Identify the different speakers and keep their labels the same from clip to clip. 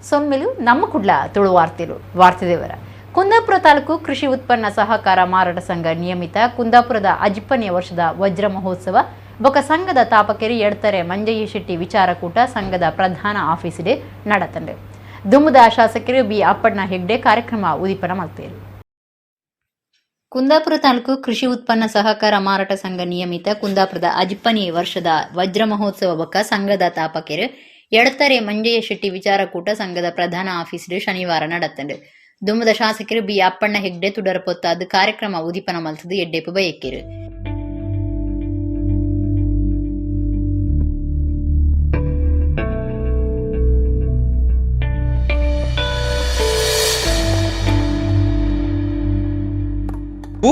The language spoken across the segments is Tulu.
Speaker 1: ಸೊನ್ಮೆಲು ನಮ್ಮ ಕುಡ್ಲ ತುಳು ವಾರ್ತೆಲು ವಾರ್ತೆದೇವರ ಕುಂದಾಪುರ ತಾಲೂಕು ಕೃಷಿ ಉತ್ಪನ್ನ ಸಹಕಾರ ಮಾರಾಟ ಸಂಘ ನಿಯಮಿತ ಕುಂದಾಪುರದ ಅಜಿಪ್ಪನೆಯ ವರ್ಷದ ವಜ್ರ ಮಹೋತ್ಸವ ಬೊಕ ಸಂಘದ ತಾಪಕೆರಿ ಎಡ್ತರೆ ಮಂಜಯ್ಯ ಶೆಟ್ಟಿ ವಿಚಾರಕೂಟ ಸಂಘದ ಪ್ರಧಾನ ಆಫೀಸಿಡೆ ನಡತಂಡು. ದುಮ್ಮದ ಶಾಸಕರು ಬಿ ಅಪ್ಪಣ್ಣ ಹೆಗ್ಡೆ ಕಾರ್ಯಕ್ರಮ ಉದಿಪನ ಮಲ್ತೇರು. ಕುಂದಾಪುರ ತಾಲೂಕು ಕೃಷಿ ಉತ್ಪನ್ನ ಸಹಕಾರ ಮಾರಾಟ ಸಂಘ ನಿಯಮಿತ ಕುಂದಾಪುರದ ಅಜಿಪ್ಪನಿ ವರ್ಷದ ವಜ್ರ ಮಹೋತ್ಸವ ಬೊಕ್ಕ ಸಂಘದ ತಾಪಕೆರು ಎಡತರೆ ಮಂಜಯ್ಯ ಶೆಟ್ಟಿ ವಿಚಾರಕೂಟ ಸಂಘದ ಪ್ರಧಾನ ಆಫೀಸ್ ಶನಿವಾರ ನಡತಂಡು. ದುಮ್ಮದ ಶಾಸಕರು ಬಿ ಅಪ್ಪಣ್ಣ ಹೆಗ್ಡೆ ತುಡರ ಪೊತ್ತಾದ್ ಕಾರ್ಯಕ್ರಮ ಉದಿಪನ ಮಲ್ತದು ಎಡ್ಡೆಪು ಬಯಕೆರು.
Speaker 2: ಭೂ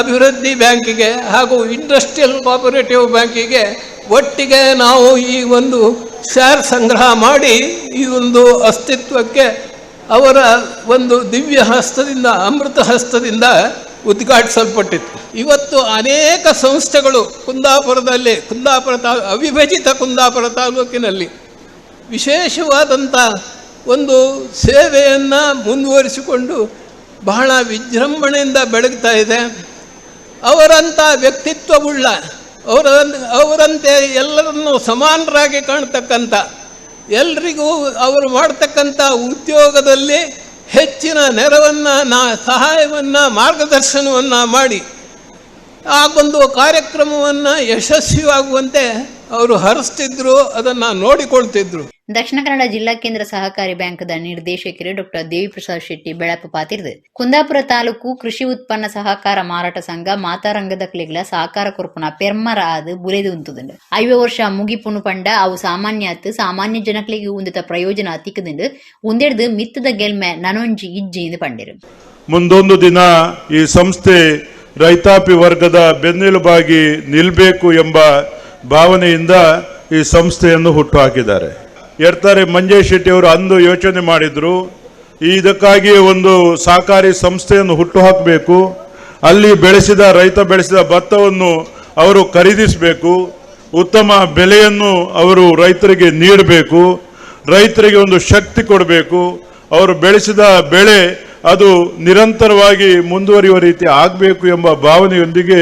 Speaker 2: ಅಭಿವೃದ್ಧಿ ಬ್ಯಾಂಕಿಗೆ ಹಾಗೂ ಇಂಡಸ್ಟ್ರಿಯಲ್ ಕೋಪರೇಟಿವ್ ಬ್ಯಾಂಕಿಗೆ ಒಟ್ಟಿಗೆ ನಾವು ಈ ಒಂದು ಶೇರ್ ಸಂಗ್ರಹ ಮಾಡಿ ಈ ಒಂದು ಅಸ್ತಿತ್ವಕ್ಕೆ ಅವರ ಒಂದು ದಿವ್ಯ ಹಸ್ತದಿಂದ, ಅಮೃತ ಹಸ್ತದಿಂದ ಉದ್ಘಾಟಿಸಲ್ಪಟ್ಟಿತ್ತು. ಇವತ್ತು ಅನೇಕ ಸಂಸ್ಥೆಗಳು ಕುಂದಾಪುರದಲ್ಲಿ, ಕುಂದಾಪುರ ಅವಿಭಜಿತ ಕುಂದಾಪುರ ತಾಲೂಕಿನಲ್ಲಿ ವಿಶೇಷವಾದಂಥ ಒಂದು ಸೇವೆಯನ್ನು ಮುಂದುವರಿಸಿಕೊಂಡು ಬಹಳ ವಿಜೃಂಭಣೆಯಿಂದ ಬೆಳಗ್ತಾ ಇದೆ. ಅವರಂಥ ವ್ಯಕ್ತಿತ್ವವುಳ್ಳ, ಅವರಂತೆ ಎಲ್ಲರನ್ನೂ ಸಮಾನರಾಗಿ ಕಾಣ್ತಕ್ಕಂಥ, ಎಲ್ರಿಗೂ ಅವರು ಮಾಡ್ತಕ್ಕಂಥ ಉದ್ಯೋಗದಲ್ಲಿ ಹೆಚ್ಚಿನ ನೆರವನ್ನು, ಸಹಾಯವನ್ನು, ಮಾರ್ಗದರ್ಶನವನ್ನು ಮಾಡಿ ಆ ಒಂದು ಕಾರ್ಯಕ್ರಮವನ್ನು ಯಶಸ್ವಿಯಾಗುವಂತೆ ಅವರು ಹರಿಸ್ತಿದ್ರು, ಅದನ್ನು ನೋಡಿಕೊಳ್ತಿದ್ರು.
Speaker 1: ದಕ್ಷಿಣ ಕನ್ನಡ ಜಿಲ್ಲಾ ಕೇಂದ್ರ ಸಹಕಾರಿ ಬ್ಯಾಂಕ್ದ ನಿರ್ದೇಶಕರು ಡಾಕ್ಟರ್ ದೇವಿಪ್ರಸಾದ್ ಶೆಟ್ಟಿ ಬೆಳಪು ಪಾತಿರ್ದು ಕುಂದಾಪುರ ತಾಲೂಕು ಕೃಷಿ ಉತ್ಪನ್ನ ಸಹಕಾರ ಮಾರಾಟ ಸಂಘ ಮಾತಾರಂಗದ ಕ್ಲೆಗ್ಲ ಸಹಕಾರ ಕೊರ್ಪುನ ಪೆರ್ಮರ ಆದ್ ಬುಲೆದು ಉಂತುದುಂಡು. 50 ವರ್ಷ ಮುಗಿಪುನು ಪಂಡ ಅವು ಸಾಮಾನ್ಯ ಅತ್, ಸಾಮಾನ್ಯ ಜನಕ್ಲೆಗ್ ಉಂದೆತ ಪ್ರಯೋಜನ ತಿಕ್ಕುದುಂಡು. ಉಂದೆಡ್ದು ಮಿತ್ತದ ಗೆಲ್ಮೆ ನನೊಂಜಿ ಇಜ್ಜಿ ಎಂದು ಪಂಡೆರು.
Speaker 3: ಮುಂದೊಂದು ದಿನ ಈ ಸಂಸ್ಥೆ ರೈತಾಪಿ ವರ್ಗದ ಬೆನ್ನೆಲುಬಾಗಿ ನಿಲ್ಲಬೇಕು ಎಂಬ ಭಾವನೆಯಿಂದ ಈ ಸಂಸ್ಥೆಯನ್ನು ಹುಟ್ಟುಹಾಕಿದ್ದಾರೆ. ಎಡ್ತಾರೆ ಮಂಜೇಶ್ ಶೆಟ್ಟಿ ಅವರು ಅಂದು ಯೋಚನೆ ಮಾಡಿದರು, ಇದಕ್ಕಾಗಿ ಒಂದು ಸಹಕಾರಿ ಸಂಸ್ಥೆಯನ್ನು ಹುಟ್ಟುಹಾಕಬೇಕು, ಅಲ್ಲಿ ರೈತ ಬೆಳೆಸಿದ ಭತ್ತವನ್ನು ಅವರು ಖರೀದಿಸಬೇಕು, ಉತ್ತಮ ಬೆಲೆಯನ್ನು ಅವರು ರೈತರಿಗೆ ನೀಡಬೇಕು, ರೈತರಿಗೆ ಒಂದು ಶಕ್ತಿ ಕೊಡಬೇಕು, ಅವರು ಬೆಳೆಸಿದ ಬೆಳೆ ಅದು ನಿರಂತರವಾಗಿ ಮುಂದುವರಿಯುವ ರೀತಿ ಆಗಬೇಕು ಎಂಬ ಭಾವನೆಯೊಂದಿಗೆ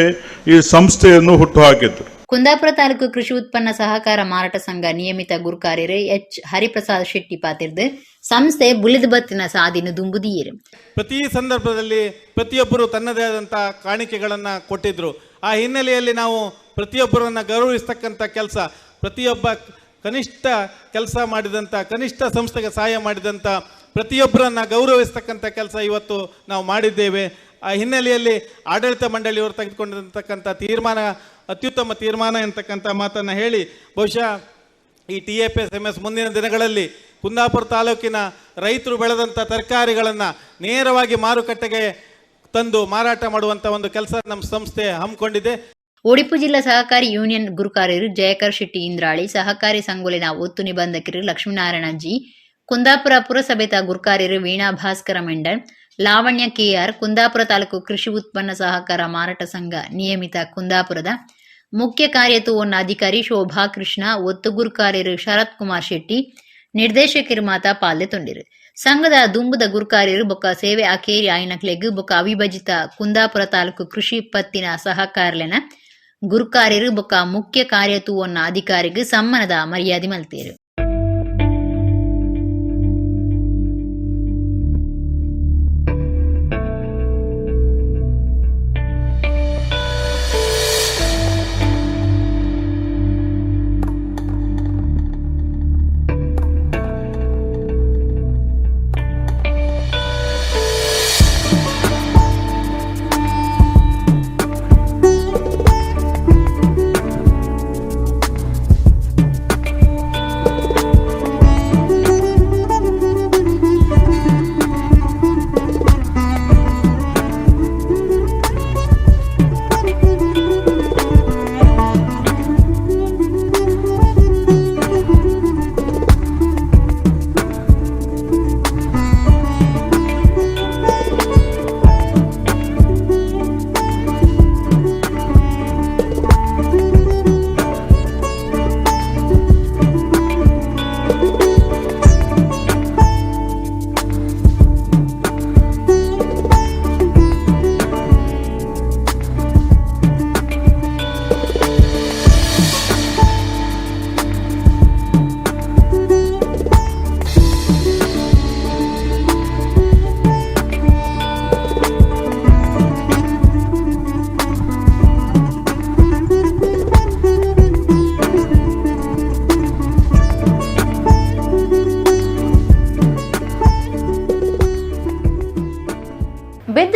Speaker 3: ಈ ಸಂಸ್ಥೆಯನ್ನು ಹುಟ್ಟುಹಾಕಿದ್ರು.
Speaker 1: ಕುಂದಾಪುರ ತಾಲೂಕು ಕೃಷಿ ಉತ್ಪನ್ನ ಸಹಕಾರ ಮಾರಾಟ ಸಂಘ ನಿಯಮಿತ ಗುರುಕಾರ್ಯರು ಎಚ್ ಹರಿಪ್ರಸಾದ್ ಶೆಟ್ಟಿ ಪಾತಿರ್ದು ಸಂಸ್ಥೆ ಬುಲಿದು ಬತ್ತಿನ ಸಾದಿನ ದುಂಬುದಿಯರು.
Speaker 4: ಪ್ರತಿ ಸಂದರ್ಭದಲ್ಲಿ ಪ್ರತಿಯೊಬ್ಬರು ತನ್ನದೇ ಆದಂಥ ಕಾಣಿಕೆಗಳನ್ನು ಕೊಟ್ಟಿದ್ರು. ಆ ಹಿನ್ನೆಲೆಯಲ್ಲಿ ನಾವು ಪ್ರತಿಯೊಬ್ಬರನ್ನು ಗೌರವಿಸ್ತಕ್ಕಂಥ ಕೆಲಸ, ಪ್ರತಿಯೊಬ್ಬ ಕನಿಷ್ಠ ಕೆಲಸ ಮಾಡಿದಂಥ, ಕನಿಷ್ಠ ಸಂಸ್ಥೆಗೆ ಸಹಾಯ ಮಾಡಿದಂಥ ಪ್ರತಿಯೊಬ್ಬರನ್ನು ಗೌರವಿಸ್ತಕ್ಕಂಥ ಕೆಲಸ ಇವತ್ತು ನಾವು ಮಾಡಿದ್ದೇವೆ. ಆ ಹಿನ್ನೆಲೆಯಲ್ಲಿ ಆಡಳಿತ ಮಂಡಳಿಯವರು ತೆಗೆದುಕೊಂಡಿರ್ತಕ್ಕಂಥ ತೀರ್ಮಾನ ಅತ್ಯುತ್ತಮ ತೀರ್ಮಾನ ಎಂತಕ್ಕಂಥ ಮಾತನ್ನು ಹೇಳಿ, ಬಹುಶಃ ಈ T A P S M S ಮುಂದಿನ ದಿನಗಳಲ್ಲಿ ಕುಂದಾಪುರ ತಾಲೂಕಿನ ರೈತರು ಬೆಳೆದಂಥ ತರಕಾರಿಗಳನ್ನು ನೇರವಾಗಿ ಮಾರುಕಟ್ಟೆಗೆ ತಂದು ಮಾರಾಟ ಮಾಡುವಂಥ ಒಂದು ಕೆಲಸ ನಮ್ಮ ಸಂಸ್ಥೆ ಹಮ್ಮಿಕೊಂಡಿದೆ.
Speaker 1: ಒಡಿಪು ಜಿಲ್ಲಾ ಸಹಕಾರಿ ಯೂನಿಯನ್ ಗುರುಕಾರ್ಯರು ಜಯಕರ್ ಶೆಟ್ಟಿ ಇಂದ್ರಾಳಿ, ಸಹಕಾರಿ ಸಂಗೊಲಿನ ಒತ್ತು ನಿಬಂಧಕರು ಲಕ್ಷ್ಮೀನಾರಾಯಣ ಜಿ, ಕುಂದಾಪುರ ಪುರಸಭೆತ ಗುರುಕಾರ್ಯರು ವೀಣಾ ಭಾಸ್ಕರ ಮೆಂಡನ್, ಲಾವಣ್ಯ ಕೆಆರ್, ಕುಂದಾಪುರ ತಾಲೂಕು ಕೃಷಿ ಉತ್ಪನ್ನ ಸಹಕಾರ ಮಾರಾಟ ಸಂಘ ನಿಯಮಿತ ಕುಂದಾಪುರದ ಮುಖ್ಯ ಕಾರ್ಯತುವನ್ನ ಅಧಿಕಾರಿ ಶೋಭಾ ಕೃಷ್ಣ, ಒತ್ತು ಗುರುಕಾರ್ಯರು ಶರತ್ ಕುಮಾರ್ ಶೆಟ್ಟಿ, ನಿರ್ದೇಶಕರು ಮಾತಾ ಪಾಲ್ಲೆ ತೊಂಡಿರು. ಸಂಘದ ದುಂಬುದ ಗುರುಕಾರ್ಯರು ಬೊಕ್ಕ ಸೇವೆ ಅಕೇರಿ ಆಯ್ನಕ್ಲೆಗ್ ಬೊಕ್ಕ ಅವಿಭಜಿತ ಕುಂದಾಪುರ ತಾಲೂಕು ಕೃಷಿ ಪತ್ತಿನ ಸಹಕಾರ್ಲೆನ ಗುರುಕಾರ್ಯರು ಬೊಕ್ಕ ಮುಖ್ಯ ಕಾರ್ಯತುವನ್ನ ಅಧಿಕಾರಿಗೆ ಸಮ್ಮಾನದ ಮರ್ಯಾದೆ ಮಲ್ತೇರು.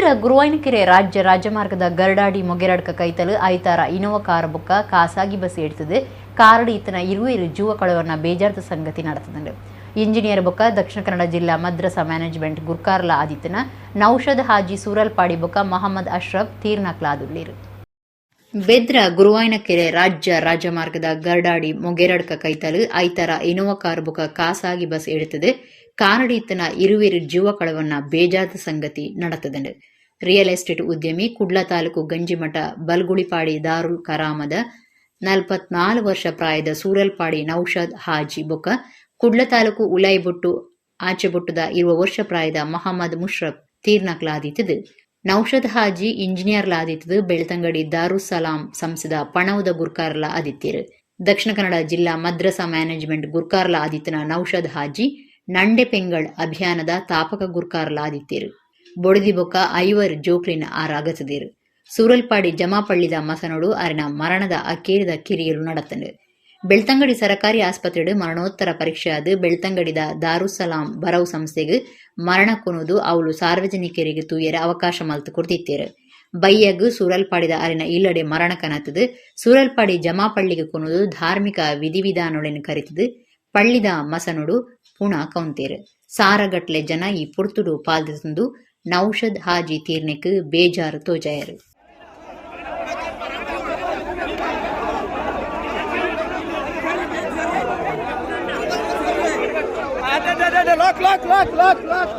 Speaker 1: Bedra Guruvayanakere ರಾಜ್ಯ ರಾಜಮಾರ್ಗದ ಗರ್ಡಾಡಿ ಮೊಗೆರಡ್ಕ ಕೈತಲು ಐತಾರ ಇನೋವಾ ಕಾರ್ ಬೊಕ್ಕ ಖಾಸಗಿ ಬಸ್ ಎಡ್ತದೆ ಕಾರಡು ಇತ್ತನ ಇರುವೇರು ಜೀವ ಕಳವನ್ನ ಬೇಜಾರ್ದ ಸಂಗತಿ ನಡೆತದಂಡು. ಇಂಜಿನಿಯರ್ ಬೊಕ್ಕ ದಕ್ಷಿಣ ಕನ್ನಡ ಜಿಲ್ಲಾ ಮದ್ರಸಾ ಮ್ಯಾನೇಜ್ಮೆಂಟ್ ಗುರ್ಕಾರ್ಲ ಆದಿತ್ತನ ನೌಷದ್ ಹಾಜಿ ಸೂರಲ್ಪಾಡಿ ಬೊಕ್ಕ ಮೊಹಮ್ಮದ್ ಅಶ್ರಫ್ ತೀರ್ನಕ್ಲಾದುಳ್ಳೀರು. ಬೆದ್ರ ಗುರುವಾಯನಕೆರೆ ರಾಜ್ಯ ರಾಜಮಾರ್ಗದ ಗರ್ಡಾಡಿ ಮೊಗೆರಡ್ಕ ಕೈತಲು ಐತಾರ ಇನೋವಾ ಕಾರ್ ಬೊಕ್ಕ ಖಾಸಗಿ ಬಸ್ ಎಡ್ತದೆ ಕಾರಡಿತ್ತನ ಇರುವೇರು ಜೀವ ಕಳವನ್ನ ಬೇಜಾದ ಸಂಗತಿ ನಡೆತದಂಡು. ರಿಯಲ್ ಎಸ್ಟೇಟ್ ಉದ್ಯಮಿ ಕುಡ್ಲ ತಾಲೂಕು ಗಂಜಿಮಠ ಬಲ್ಗುಳಿಪಾಡಿ ದಾರುಲ್ ಕರಾಮದ 44 ವರ್ಷ ಪ್ರಾಯದ ಸೂರಲ್ಪಾಡಿ ನೌಷಾದ್ ಹಾಜಿ ಬೊಕ್ಕ ಕುಡ್ಲ ತಾಲೂಕು ಉಲಾಯಿಬೊಟ್ಟು ಆಚೆಬೊಟ್ಟುದ 20 ವರ್ಷ ಪ್ರಾಯದ ಮೊಹಮ್ಮದ್ ಮುಷ್ರಫ್ ತೀರ್ನಕ್ಲಾದಿತ್ತದು. ನೌಷಾದ್ ಹಾಜಿ ಇಂಜಿನಿಯರ್ಲಾದಿತ್ತದು ಬೆಳ್ತಂಗಡಿ ದಾರುಸ್ಸಲಾಂ ಸಂಸ್ಥೆದ ಪಣವುದ ಗುರ್ಕಾರ್ಲ ಆದಿತ್ಯರು. ದಕ್ಷಿಣ ಕನ್ನಡ ಜಿಲ್ಲಾ ಮದ್ರಸಾ ಮ್ಯಾನೇಜ್ಮೆಂಟ್ ಗುರ್ಕಾರ್ಲ ಆದಿತ್ತನ ನೌಷಾದ್ ಹಾಜಿ ನಂಡೆ ಪೆಂಗಳ್ ಅಭಿಯಾನದ ತಾಪಕ ಗುರ್ಕಾರ್ಲ ಆದಿತ್ಯರು. ಬೊಡದಿ ಬೊಕ್ಕ 5 ಜೋಕ್ಲಿನ ಆರಾಗತದಿರು. ಸೂರಲ್ಪಾಡಿ ಜಮಾಪಳ್ಳಿದ ಮಸನೋಡು ಅರಿನ ಮರಣದ ಅಕೇರಿದ ಕಿರಿಯಲು நடத்தನು. ಬೆಳ್ತಂಗಡಿ ಸರಕಾರಿ ಆಸ್ಪತ್ರೆಡು ಮರಣೋತ್ತರ ಪರೀಕ್ಷೆ ಆದ ಬೆಳ್ತಂಗಡಿದ ದಾರುಸ್ಸಲಾಂ ಬರವು ಸಂಸ್ಥೆಗೆ ಮರಣ ಕೊನುದು ಅವಳು ಸಾರ್ವಜನಿಕರಿಗೆ ತೂಯರ ಅವಕಾಶ ಮಲ್ತು ಕೊಡ್ತಿತ್ತೇರು. ಬೈಯಗು ಸೂರಲ್ಪಾಡಿದ ಅರಿನ ಇಲ್ಲಡೆ ಮರಣ ಕನತದು ಸೂರಲ್ಪಾಡಿ ಜಮಾಪಳ್ಳಿಗೆ ಕೊನುದು ಧಾರ್ಮಿಕ ವಿಧಿವಿಧಾನೊಳೆನ್ ಕರಿತದು ಪಳ್ಳಿದ ಮಸನುಡು ಪುಣ ಕೌಂತೇರು. ಸಾರಗಟ್ಲೆ ಜನ ಈ ಪುರ್ತುಡು ಪಾಲ್ದು ನೌಷದ್ ಹಾಜಿ ತೀರ್ನೆಕ್ ಬೇಜಾರು ತೋಜಾಯರು.
Speaker 5: Lock lock lock lock lock.